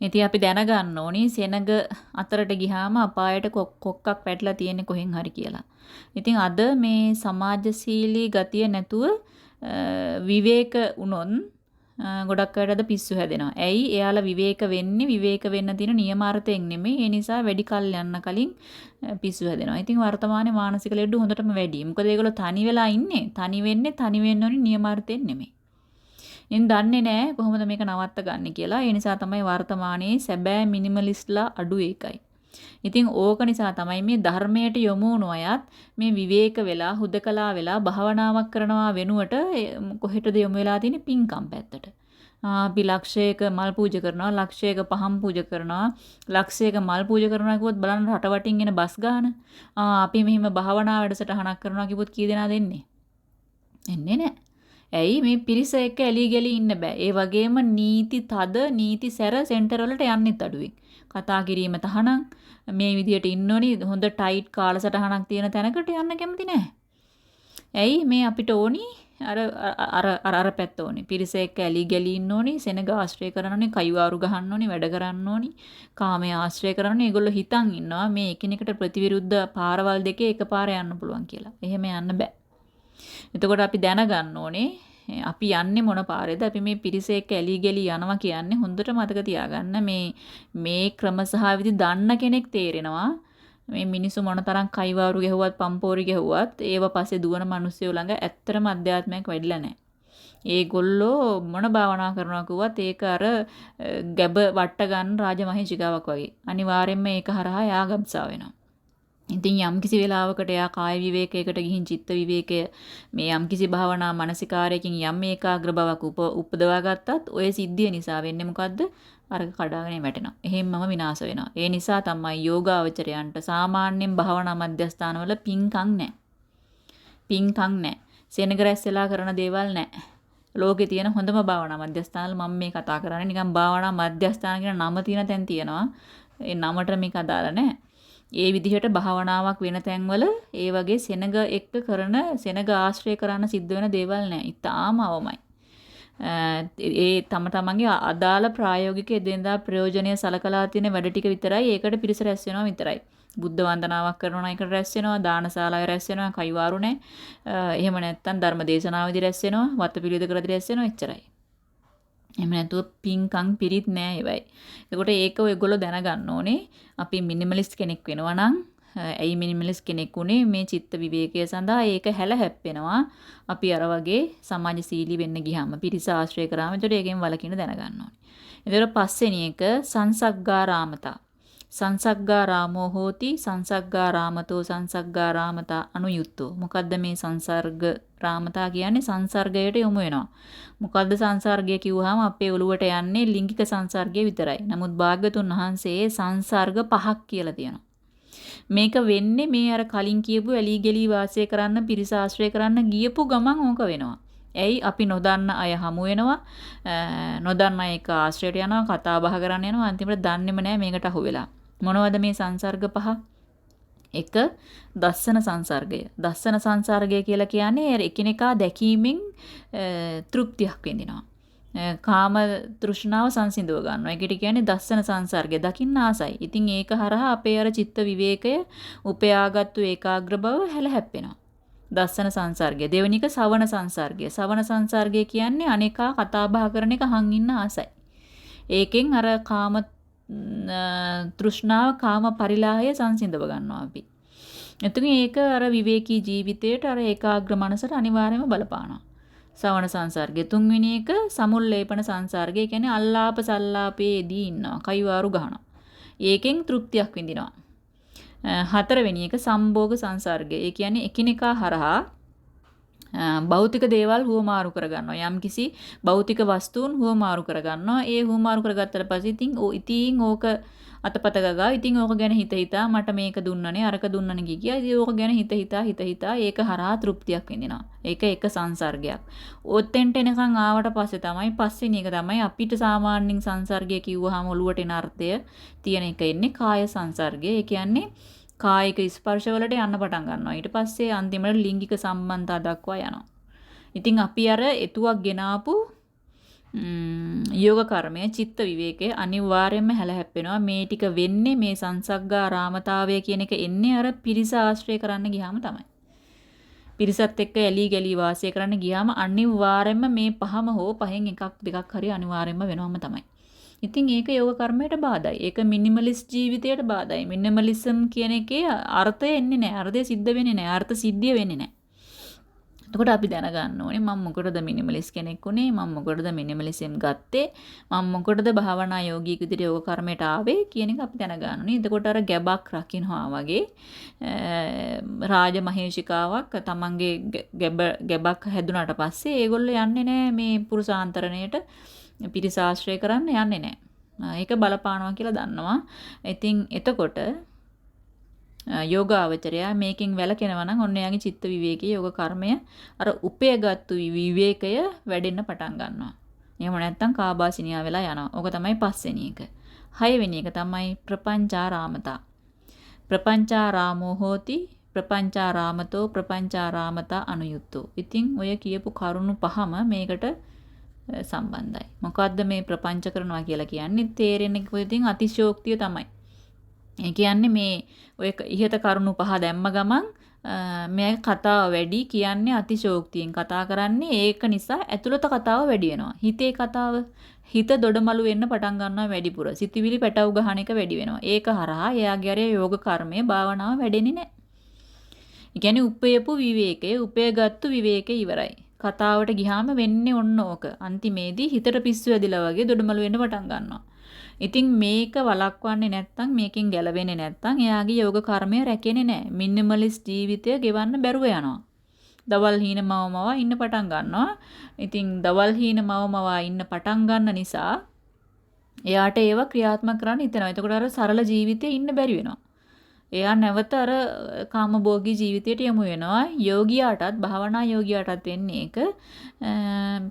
ඉතින් අපි දැනගන්න ඕනි සෙනග අතරට ගියාම අපායට කොක්කක් වැටලා තියෙන්නේ කොහෙන් හරි කියලා. ඉතින් අද මේ සමාජශීලී ගතිය නැතුව විවේක වුණොත් ගොඩක් අයට අද පිස්සු හැදෙනවා. ඇයි? එයාලා විවේක වෙන්නේ විවේක වෙන්න තියෙන නියම අර්ථයෙන් නෙමෙයි. ඒ නිසා වැඩි කල් යන්න කලින් පිස්සු හැදෙනවා. ඉතින් වර්තමානයේ මානසික ලෙඩ හොඳටම වැඩි. මොකද ඒගොල්ලෝ තනි වෙලා ඉන්නේ. තනි වෙන්නේ තනි වෙන්න ඕනේ නියම අර්ථයෙන් නෙමෙයි. ඉතින් දන්නේ නෑ කොහොමද මේක නවත්ත ගන්න කියලා. ඒ නිසා තමයි වර්තමානයේ සැබෑ මිනිමලිස්ට්ලා අඩු ඒකයි. ඉතින් ඕක නිසා තමයි මේ ධර්මයට යොමු වුණු අයත් මේ විවේක වෙලා හුදකලා වෙලා භාවනාවක් කරනවා වෙනුවට කොහෙටද යොමු වෙලා තියෙන්නේ? පින්කම් පැත්තට. අපි ලක්ෂයක මල් පූජා කරනවා, ලක්ෂයක පහන් පූජා කරනවා, ලක්ෂයක මල් පූජා කරනවා කිව්වොත් බලන්න රට වටින් එන බස් ගාන. අපි මෙහෙම භාවනා වැඩසටහනක් කරනවා කිව්වොත් කී දෙනා දෙන්නේ? එන්නේ නැහැ. ඇයි? මේ පිරිස එක්ක ඇලී ගලී ඉන්න බෑ. ඒ වගේම නීති තද, නීති සැර සෙන්ටර් වලට යන්නෙත් අඩුවෙන්. කතා කිරීම තහනම්, මේ විදියට ඉන්න ඕනි, හොඳ ටයිට් කාලසටහනක් තියෙන තැනකට යන්න කැමති නෑ. ඇයි? මේ අපිට ඕනි අර අර අර අර පැත්ත ඕනි. පිරිස එක්ක ඇලී ගැලී ඉන්න ඕනි, සෙනග ආශ්‍රය කරන්න ඕනි, කයිවාරු ගහන්න ඕනි, වැඩ කරන්න ඕනි, කාමයේ ආශ්‍රය කරන්න ඕනි. ඒගොල්ලෝ හිතන් ඉන්නවා මේ එකිනෙකට ප්‍රතිවිරුද්ධ පාරවල් දෙකේ එකපාර යන්න පුළුවන් කියලා. එහෙම යන්න බෑ. එතකොට අපි දැනගන්න ඕනේ අපි යන්නේ මොන පාරේද? අපි මේ පිරිස එක්ක ඇලී ගැලී යනවා කියන්නේ හොඳට මතක තියාගන්න මේ මේ ක්‍රම සහ විදි දන්න කෙනෙක් තේරෙනවා මේ මිනිස්සු මොනතරම් කයිවාරු ගැහුවත් පම්පෝරි ගැහුවත් ඒව පස්සේ දුවන මිනිස්සු ළඟ ඇත්තටම අධ්‍යාත්මයක් වැඩිලා නැහැ. ඒගොල්ලෝ මොන භාවනා කරනවා කිව්වත් ඒක අර ගැබ වට ගන්න රාජමහේචිකාවක් වගේ. අනිවාර්යෙන්ම ඒක හරහා යා ගබ්සා වෙනවා. ඉතින් යම්කිසි වෙලාවකට එයා කාය විවේකයකට ගිහින් චිත්ත විවේකය මේ යම්කිසි භාවනා මානසිකාරයකින් යම් ඒකාග්‍ර බවක් උපදවා ගත්තත් ඔය සිද්ධිය නිසා වෙන්නේ මොකද්ද? අරක කඩාගෙන වැටෙනවා. එහෙම්මම විනාශ වෙනවා. ඒ නිසා තමයි යෝගාවචරයන්ට සාමාන්‍යයෙන් භාවනා මධ්‍යස්ථානවල පින්කම් නැහැ. පින්කම් නැහැ. සෙනග රැස් වෙලා කරන දේවල් නැහැ. ලෝකේ තියෙන හොඳම භාවනා මධ්‍යස්ථානවල මම මේ කතා කරන්නේ නිකන් භාවනා මධ්‍යස්ථාන කියන නම තියෙන තැන් තියෙනවා. ඒ නමට මේක අදාළ නැහැ. ඒ විදිහට භාවනාවක් වෙන තැන්වල ඒ වගේ සෙනග එක්ක කරන සෙනග ආශ්‍රය කරන්න සිද්ධ වෙන දේවල් නෑ. ඉතාම අවමයි. ඒ තම තමන්ගේ අදාළ ප්‍රායෝගික එදිනදා ප්‍රයෝජනය සලකලා තියෙන වැඩ ටික විතරයි. ඒකට පිරිස රැස් වෙනවා විතරයි. බුද්ධ වන්දනාවක් කරනවා නම් ඒකට රැස් වෙනවා, දානශාලාවේ රැස් වෙනවා, කයිවාරු නෑ. එහෙම නැත්නම් ධර්ම දේශනාවේදී රැස් වෙනවා, වතපිළිවෙත කරද්දී රැස් වෙනවා, එච්චරයි. එහෙම නැතුව පින්කම් පිරිත් නෑ ඒවයි. එතකොට ඒක ඔයගොල්ලෝ දැනගන්න ඕනේ. අපි මිනිමලිස්ට් කෙනෙක් වෙනවා නම් ඇයි මිනිමලිස්ට් කෙනෙක් උනේ? මේ චිත්ත විවේකය සඳහා ඒක හැල හැප්පෙනවා. අපි අර වගේ සමාජශීලී වෙන්න ගියාම පිරිස ආශ්‍රය කරාම එතකොට ඒකෙන් වළකින්න දැනගන්න ඕනේ. එතකොට පස්වෙනි එක සංසග්ගාරාමතා. සංසග්ගාරාමෝ හෝති සංසග්ගාරාමතෝ සංසග්ගාරාමතා අනුයුක්තෝ. මොකද්ද මේ සංසර්ග රාමතා කියන්නේ? සංසර්ගයට යොමු වෙනවා. මොකද්ද සංසර්ගය කිව්වහම අපේ ඔළුවට යන්නේ ලිංගික සංසර්ගය විතරයි. නමුත් භාග්‍යතුන් වහන්සේ සංසර්ග පහක් කියලා තියෙනවා. මේක වෙන්නේ මේ අර කලින් කියපු ඇලී ගලී වාසය කරන්න පිරිස ආශ්‍රය කරන්න ගියපු ගමන් ඕක වෙනවා. ඇයි? අපි නොදන්න අය හමු වෙනවා, නොදන්න අය එක්ක ආශ්‍රයයට යනවා, කතා බහ කරන්න යනවා, අන්තිමට දන්නේම නෑ මේකට අහු වෙලා. මොනවද මේ සංසර්ග පහ? එක දස්සන සංසර්ගය. දස්සන සංසර්ගය කියලා කියන්නේ එකිනෙකා දැකීමෙන් තෘප්තියක් විඳිනවා. කාම තෘෂ්ණාව සංසිඳව ගන්නවා. ඒකට කියන්නේ දස්සන සංසර්ගය. දකින්න ආසයි. ඉතින් ඒක හරහා අපේ අර චිත්ත විවේකය උපයාගත්තු ඒකාග්‍ර බව හැල හැප්පෙනවා. දස්සන සංසර්ගය. දෙවෙනි එක සවන සංසර්ගය. සවන සංසර්ගය කියන්නේ අනේකා කතා බහ කරන එක අහන් ඉන්න ආසයි. ඒකෙන් අර කාම තෘෂ්ණාව, කාම පරිලාහය සංසිඳව ගන්නවා අපි. එතකොට ඒක අර විවේකී ජීවිතයට අර ඒකාග්‍ර මනසට අනිවාර්යයෙන්ම බලපානවා. සවන සංසර්ගය. තුන්වෙනි එක සමුල්ලේපන සංසර්ගය. ඒ කියන්නේ අල්ලාප සල්ලාපයේදී ඉන්නවා. කයිවාරු ගහනවා. ඒකෙන් තෘප්තියක් විඳිනවා. හතරවෙනි එක සම්භෝග සංසර්ගය. ඒ කියන්නේ එකිනෙකා හරහා භෞතික දේවල් හුවමාරු කරගන්නවා. යම්කිසි භෞතික වස්තුන් හුවමාරු කරගන්නවා. ඒ හුවමාරු කරගත්තට පස්සේ ඉතින් ඕක අතපත ගගා ඉතින් ඕක ගැන හිත හිතා මට මේක දුන්නනේ අරක දුන්නනේ කිය කියා ඉතින් ඕක ගැන හිත හිතා හිත හිතා ඒක හරහා තෘප්තියක් විඳිනවා. ඒක එක සංසර්ගයක්. ඔතෙන්ට එනකන් ආවට පස්සේ තමයි පස්වෙනි එක තමයි අපිට සාමාන්‍යයෙන් සංසර්ගය කිව්වහම ඔලුවට එන අර්ථය තියෙන එක එන්නේ කාය සංසර්ගය. ඒ කියන්නේ කායික ස්පර්ශ වලට යන්න පටන් ගන්නවා. ඊට පස්සේ අන්තිමට ලිංගික සම්බන්ධතා දක්වා යනවා. ඉතින් අපි අර එතුවක් ගෙනාපු යෝග කර්මය, චිත්ත විවේකය අනිවාර්යයෙන්ම හැල හැප්පෙනවා. මේ ටික වෙන්නේ මේ සංසග්ගාරාමතාවය කියන එක එන්නේ අර පිරිස ආශ්‍රය කරන්න ගියාම තමයි. පිරිසත් එක්ක ඇලී ගැලී වාසය කරන්න ගියාම අනිවාර්යයෙන්ම මේ පහම හෝ පහෙන් එකක් දෙකක් හරි අනිවාර්යයෙන්ම වෙනවම තමයි. ඉතින් ඒක යෝග කර්මයට බාධායි. ඒක මිනිමලිස්ට් ජීවිතයට බාධායි. මිනිමලිසම් කියන එකේ අර්ථය එන්නේ නැහැ. අර්ථය සිද්ධ වෙන්නේ නැහැ. අර්ථ සිද්ධිය වෙන්නේ නැහැ. එතකොට අපි දැනගන්න ඕනේ මම මොකටද මිනිමලිස්ට් කෙනෙක් වුනේ, මම මොකටද මිනිමලිසම් ගත්තේ, මම මොකටද භාවනා යෝගියෙක් විදිහට යෝග කර්මයට ආවේ කියන එක අපි දැනගන්න ඕනේ. එතකොට අර ගැබක් රකින්නවා වගේ රාජ මහේෂිකාවක් තමන්ගේ ගැබක් හැදුනාට පස්සේ ඒගොල්ලෝ යන්නේ නැහැ මේ පුරුෂාන්තරණයට, පිරිස ආශ්‍රය කරන්න යන්නේ නැහැ. ඒක බලපානවා කියලා දන්නවා. ඉතින් එතකොට යෝගාවචරයා මේකෙන් වැළකෙනවා නම් ඔන්න එයාගේ චිත්ත විවේකයේ යෝග කර්මය අර උපයගත්තු විවේකය වැඩෙන්න පටන් ගන්නවා. එහෙම නැත්නම් කාබාසිනියා වෙලා යනවා. ඕක තමයි පස්වෙනි එක. හයවෙනි එක තමයි ප්‍රපංචාරාමතා. ප්‍රපංචාරාමෝ හෝති ප්‍රපංචාරාමතෝ ප්‍රපංචාරාමතා අනුයුක්තෝ. ඉතින් ඔය කියපු කරුණු පහම මේකට සම්බන්ධයි. මොකද්ද මේ ප්‍රපංච කරනවා කියලා කියන්නේ? තේරෙන්නේ කොහොමද? ඉතින් අතිශෝක්තිය තමයි. ඒ කියන්නේ මේ ඔය ඉහත කරුණු පහ දැම්ම ගමන් මේ කතාව වැඩි කියන්නේ අතිශෝක්තියෙන් කතා කරන්නේ. ඒක නිසා ඇතුළත කතාව වැඩි වෙනවා. හිතේ කතාව, හිත දොඩමලු වෙන්න පටන් ගන්නවා වැඩිපුර. සිතිවිලි පැටවු ගහන එක වැඩි වෙනවා. ඒක හරහා එයාගේ අර යෝග කර්මය භාවනාව වැඩෙන්නේ නැහැ. ඒ කියන්නේ උපයපු විවේකය, උපයගත්තු විවේකය ඉවරයි. කතාවට ගියාම වෙන්නේ ඔන්න ඕක. අන්තිමේදී හිතට පිස්සු ඇදිලා වගේ දොඩමලු වෙන්න පටන් ගන්නවා. ඉතින් මේක වළක්වන්නේ නැත්නම්, මේකෙන් ගැලවෙන්නේ නැත්නම් එයාගේ යෝග කර්මය රැකෙන්නේ නැහැ. මිනිමලිස්ට් ජීවිතය ගෙවන්න බැරුව යනවා. දවල් හීන මව මවා ඉන්න පටන් ගන්නවා. ඉතින් දවල් හීන මව මවා ඉන්න පටන් ගන්න නිසා එයාට ඒවා ක්‍රියාත්මක කරන්න හිතෙනවා. එතකොට අර සරල ජීවිතේ ඉන්න බැරි වෙනවා. එයා නැවත අර කාමභෝගී ජීවිතයට යොමු වෙනවා. යෝගියාටත්, භාවනා යෝගියාටත් වෙන්නේ ඒක.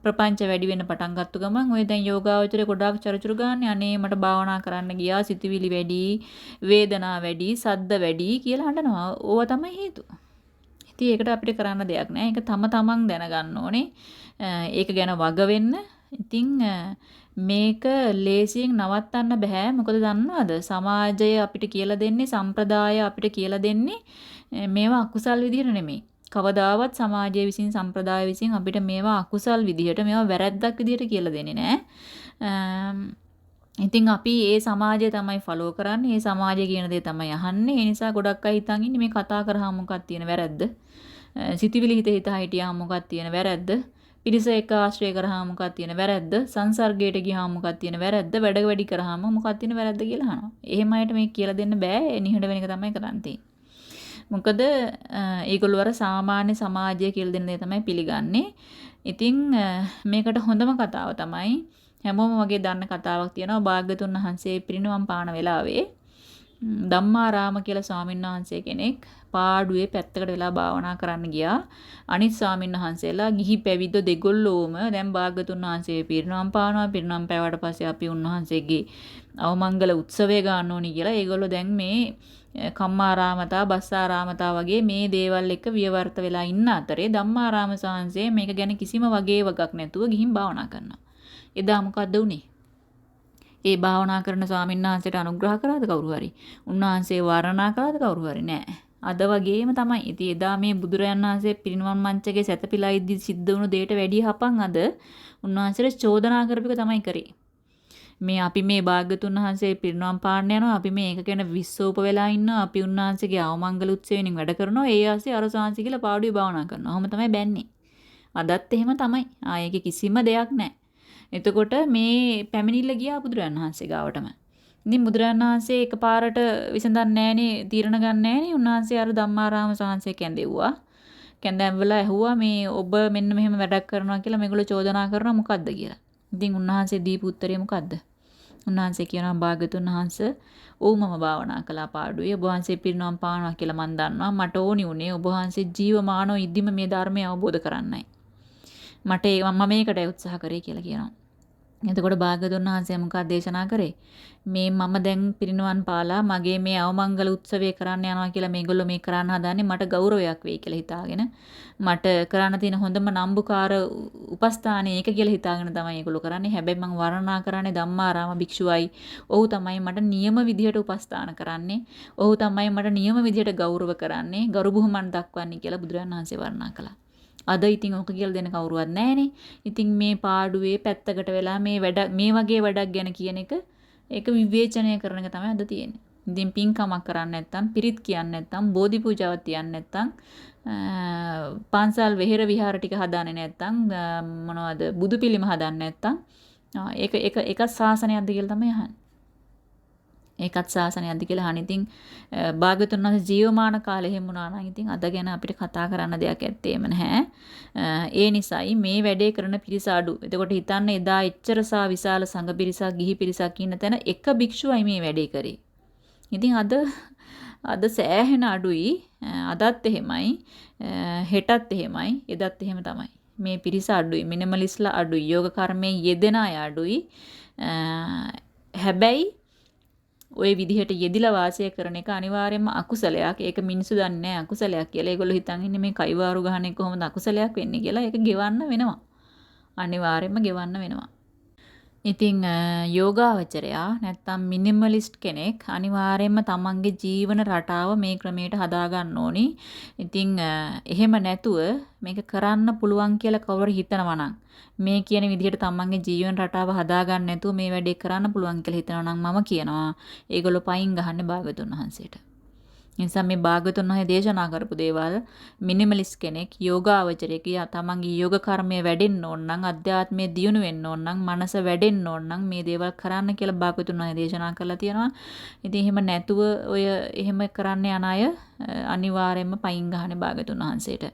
ප්‍රපංච වැඩි වෙන්න පටන් ගත්ත ගමන් ඔය දැන් යෝගාවචරය ගොඩාක් චරචුරු ගන්න. අනේ මට භාවනා කරන්න ගියා, සිතුවිලි වැඩි, වේදනා වැඩි, සද්ද වැඩි කියලා අඬනවා. ඕවා තමයි හේතුව. ඉතින් ඒකට අපිට කරන්න දෙයක් නෑ. ඒක තම තමන් දැනගන්න ඕනේ. ඒක ගැන වග වෙන්න. ඉතින් මේක ලේසියෙන් නවත්තන්න බෑ. මොකද දන්නවද? සමාජය අපිට කියලා දෙන්නේ, සම්ප්‍රදාය අපිට කියලා දෙන්නේ මේවා අකුසල් විදිහට නෙමෙයි. කවදාවත් සමාජය විසින්, සම්ප්‍රදාය විසින් අපිට මේවා අකුසල් විදිහට, මේවා වැරැද්දක් විදිහට කියලා දෙන්නේ නෑ. ඉතින් අපි ඒ සමාජය තමයි ෆලෝ කරන්නේ. ඒ සමාජය කියන දේ තමයි අහන්නේ. ඒ නිසා ගොඩක් අය හිතන් ඉන්නේ මේ කතා කරාම මොකක් තියෙන වැරැද්ද? සිතිවිලි හිත හිතා හිටියාම මොකක් තියෙන වැරැද්ද? පිරිස එක ආශ්‍රය කරාම මොකක් තියෙන වැරැද්ද? සංසර්ගයට ගියාම මොකක් තියෙන වැරැද්ද? වැඩ වැඩි කරාම මොකක් තියෙන වැරැද්ද කියලා අහනවා. එහෙම අයට මේක කියලා දෙන්න බෑ. නිහඬ වෙන එක තමයි කරන් තියෙන්නේ. මොකද ඒගොල්ලෝ අර සාමාන්‍ය සමාජය කියලා දෙන දේ තමයි පිළිගන්නේ. ඉතින් මේකට හොඳම කතාව තමයි හැමෝම වගේ දන්න කතාවක් තියෙනවා. භාග්‍යතුන් වහන්සේ පිරිනිවන් පාන වෙලාවේ ධම්මාරාම කියලා ස්වාමීන් වහන්සේ කෙනෙක් පාඩුවේ පැත්තකට වෙලා භාවනා කරන්න ගියා. අනිත් ස්වාමීන් වහන්සේලා ගිහි පැවිද්ද දෙගොල්ලෝම දැන් භාග්‍යතුන් වහන්සේ පිරිනිවන් පානවා. පිරිනිවන් පෑවට පස්සේ අපි උන්වහන්සේගේ අවමංගල උත්සවය ගන්න ඕනි කියලා ඒගොල්ලෝ දැන් මේ කම්මාරාමතා, බස්සාරාමතා වගේ මේ දේවල් එක්ක විවර්ත වෙලා ඉන්න අතරේ ධම්මාරාම සාංශේ මේක ගැන කිසිම වගේ වගක් නැතුව ගිහින් භාවනා කරනවා. එදා මොකද්ද වුනේ? ඒ භාවනා කරන ස්වාමීන් වහන්සේට අනුග්‍රහ කරාද කවුරු හරි? උන්වහන්සේ වර්ණනා කරාද කවුරු හරි? නෑ. අද වගේම තමයි. ඉතින් එදා මේ බුදුරජාණන් වහන්සේ පිරිනිවන් මංචකේ සැතපීලා ඉද්දි සිද්ධ වුණු දෙයට වැඩිය හපන් අද උන්වහන්සේට චෝදනා කරපු එක තමයි කරේ. මේ අපි මේ භාග්‍යතුන් වහන්සේ පිරිනිවන් පාන්න යනවා, අපි මේ ඒක ගැන විශ්වෝප වෙලා ඉන්නවා, අපි උන්වහන්සේගේ අවමංගල උත්සවයෙන් වැඩ කරනවා, ඒ ආසේ අර සාංශි කියලා පාඩුවේ භාවනා කරනවා. ඔහොම තමයි බැන්නේ. අදත් එහෙම තමයි. ආ ඒකේ කිසිම දෙයක් නැහැ. එතකොට මේ පැමිණිල්ල ගියා බුදුරජාණන් වහන්සේ ගාවටම. ඉතින් බුදුරජාණන් වහන්සේ එකපාරට විසඳන්නේ නෑනේ, තීරණ ගන්න නෑනේ. උන්වහන්සේ අර ධම්මාරාම සාංශය කැඳෙව්වා. කැඳවලා ඇහුවා මේ ඔබ මෙන්න මෙහෙම වැඩක් කරනවා කියලා මේගොල්ලෝ චෝදනා කරනවා මොකද්ද කියලා. ඉතින් උන්වහන්සේ දීපු උත්තරේ මොකද්ද? උන්වහන්සේ කියනවා භාග්‍යතුන් වහන්සේ, ඔව් මම භාවනා කළා පාඩුවේ. ඔබ වහන්සේ පිරිනවම් පානවා කියලා මන් දන්නවා. මට ඕනි උනේ ඔබ වහන්සේ ජීවමානව ඉද්දිම මේ ධර්මය අවබෝධ කරන්නයි. මට මම මේකට උත්සාහ කරේ කියලා කියනවා. එතකොට භාග්‍යතුන් වහන්සේ මොකක්ද දේශනා කරේ? මේ මම දැන් පිරිනිවන් පාලා මගේ මේ අවමංගල උත්සවය කරන්න යනවා කියලා මේගොල්ලෝ මේ කරන්න හදන්නේ මට ගෞරවයක් වෙයි කියලා හිතාගෙන, මට කරන්න තියෙන හොඳම නම්බුකාර උපස්ථානය ඒක කියලා හිතාගෙන තමයි ඒගොල්ලෝ කරන්නේ. හැබැයි මං වර්ණනා කරන්නේ ධම්මාරාම භික්ෂුවයි. ඔහු තමයි මට නියම විදිහට උපස්ථාන කරන්නේ. ඔහු තමයි මට නියම විදිහට ගෞරව කරන්නේ, ගරු බුහුමන් දක්වන්නේ කියලා බුදුරජාණන් වහන්සේ වර්ණනා කළා. අද ඉතින් ඔක කියලා දෙන කවුරුවත් නැහනේ. ඉතින් මේ පාඩුවේ පැත්තකට වෙලා මේ වැඩ මේ වගේ වැඩක් ගැන කියන එක ඒක විවේචනය කරන එක තමයි අද තියෙන්නේ. ඉතින් පින්කමක් කරන්නේ නැත්නම්, පිරිත් කියන්නේ නැත්නම්, බෝධි පූජාවක් තියන්නේ නැත්නම්, පන්සල් වෙහෙර විහාර ටික හදාන්නේ නැත්නම්, මොනවද බුදු පිළිම හදන්නේ නැත්නම්, ඒක ඒක ඒක ශාසනයක්ද කියලා තමයි අහන්නේ. ඒකත් ශාසනයක්ද කියලා අහන. ඉතින් භාග්‍යවතුන් වහන්සේ ජීවමාන කාලේ එහෙම වුණා නම් ඉතින් අද ගැන අපිට කතා කරන්න දෙයක් ඇත්තේම නැහැ. ඒ නිසායි මේ වැඩේ කරන පිරිස අඩු. එතකොට හිතන්න එදා එච්චර සා විශාල සංඝ පිරිසක්, ගිහි පිරිසක් ඉන්න තැන එක භික්ෂුවයි මේ වැඩේ කරේ. ඉතින් අද අද සෑහෙන අඩුයි. අදත් එහෙමයි, හෙටත් එහෙමයි, එදත් එහෙම තමයි. මේ පිරිස අඩුයි, මිනිමලිස්ලා අඩුයි, යෝග කර්මයේ යෙදෙන අය අඩුයි. හැබැයි ඔය විදිහට යෙදිලා වාසය කරන එක අනිවාර්යයෙන්ම අකුසලයක්. ඒක මිනිස්සු දන්නේ නැහැ අකුසලයක් කියලා. ඒගොල්ලෝ හිතන් ඉන්නේ මේ කයිවාරු ගහන එක කොහොමද අකුසලයක් වෙන්නේ කියලා. ඒක ගෙවන්න වෙනවා. අනිවාර්යයෙන්ම ගෙවන්න වෙනවා. ඉතින් යෝගාවචරයා නැත්තම් මිනිමලිස්ට් කෙනෙක් අනිවාර්යයෙන්ම තමන්ගේ ජීවන රටාව මේ ක්‍රමයට හදා ගන්න ඕනි. ඉතින් එහෙම නැතුව මේක කරන්න පුළුවන් කියලා කවුරු හිතනවා නම්, මේ කියන විදිහට තමන්ගේ ජීවන රටාව හදා ගන්න නැතුව මේ වැඩේ කරන්න පුළුවන් කියලා හිතනවා නම් මම කියනවා ඒගොල්ලෝ පයින් ගහන්නේ භාග්‍යවතුන් වහන්සේට. ඒ නිසා මේ භාග්‍යවතුන් වහන්සේ දේශනා කරපු දේවල් මිනිමලිස්ට් කෙනෙක්, යෝගාවචරයෙක් තමන්ගේ යෝග කර්මය වැඩෙන්න ඕන නම්, අධ්‍යාත්මය දියුණු වෙන්න ඕන නම්, මනස වැඩෙන්න ඕන නම් මේ දේවල් කරන්න කියලා භාග්‍යවතුන් වහන්සේ දේශනා කරලා තියෙනවා. ඉතින් එහෙම නැතුව ඔය එහෙම කරන්න යන අය අනිවාර්යයෙන්ම පයින් ගහන්නේ භාග්‍යවතුන් වහන්සේට.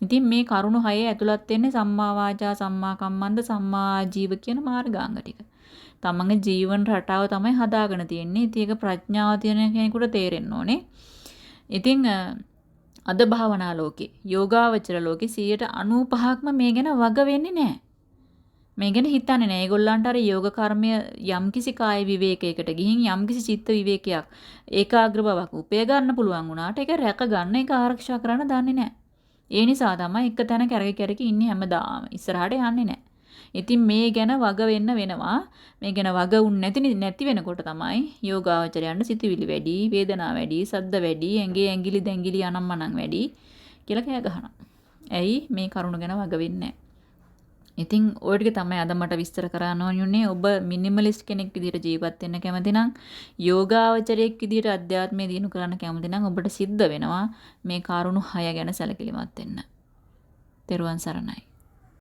ඉතින් මේ කරුණු හයේ ඇතුළත් වෙන්නේ සම්මා වාචා, සම්මා කම්මන්ත, සම්මා ආජීව කියන මාර්ගාංග ටික. තමන්ගේ ජීවන රටාව තමයි හදාගෙන තියෙන්නේ. ඉතින් ඒක ප්‍රඥාව තියෙන කෙනෙකුට තේරෙන්න ඕනේ. ඉතින් අද භාවනා ලෝකේ, යෝගාවචර ලෝකේ 95%ක්ම මේ ගැන වග වෙන්නේ නැහැ. මේ ගැන හිතන්නේ නැහැ. ඒගොල්ලන්ට අර යෝග කර්මය යම්කිසි කාය විවේකයකට ගිහින් යම්කිසි චිත්ත විවේකයක්, ඒකාග්‍ර බවක් උපය ගන්න පුළුවන් වුණාට ඒක රැක ගන්න, ඒක ආරක්ෂා කරන්න දන්නේ නැහැ. ඒ නිසා තමයි එක තැන කැරකි කැරකි ඉන්නේ හැමදාම. ඉස්සරහට යන්නේ නැහැ. ඉතින් මේ ගැන වග වෙන්න වෙනවා. මේ ගැන වග වුන් නැති වෙනකොට තමයි යෝගාවචරයන්ට සිතුවිලි වැඩි, වේදනා වැඩි, සද්ද වැඩි, ඇඟේ ඇඟිලි දැඟිලි අනම්මනම් වැඩි කියලා කෑ ගහනවා. ඇයි මේ කරුණ ගැන වග වෙන්නේ නැහැ? ඉතින් ඔය ටික තමයි අද මට විස්තර කරන්න ඕන උනේ. ඔබ මිනිමලිස්ට් කෙනෙක් විදිහට ජීවත් වෙන්න කැමති නම්, යෝගාවචරයෙක් විදිහට අධ්‍යාත්මය දියුණු කරන්න කැමති නම් ඔබට සිද්ධ වෙනවා මේ කරුණු 6 ගැන සැලකිලිමත් වෙන්න. තෙරුවන් සරණයි.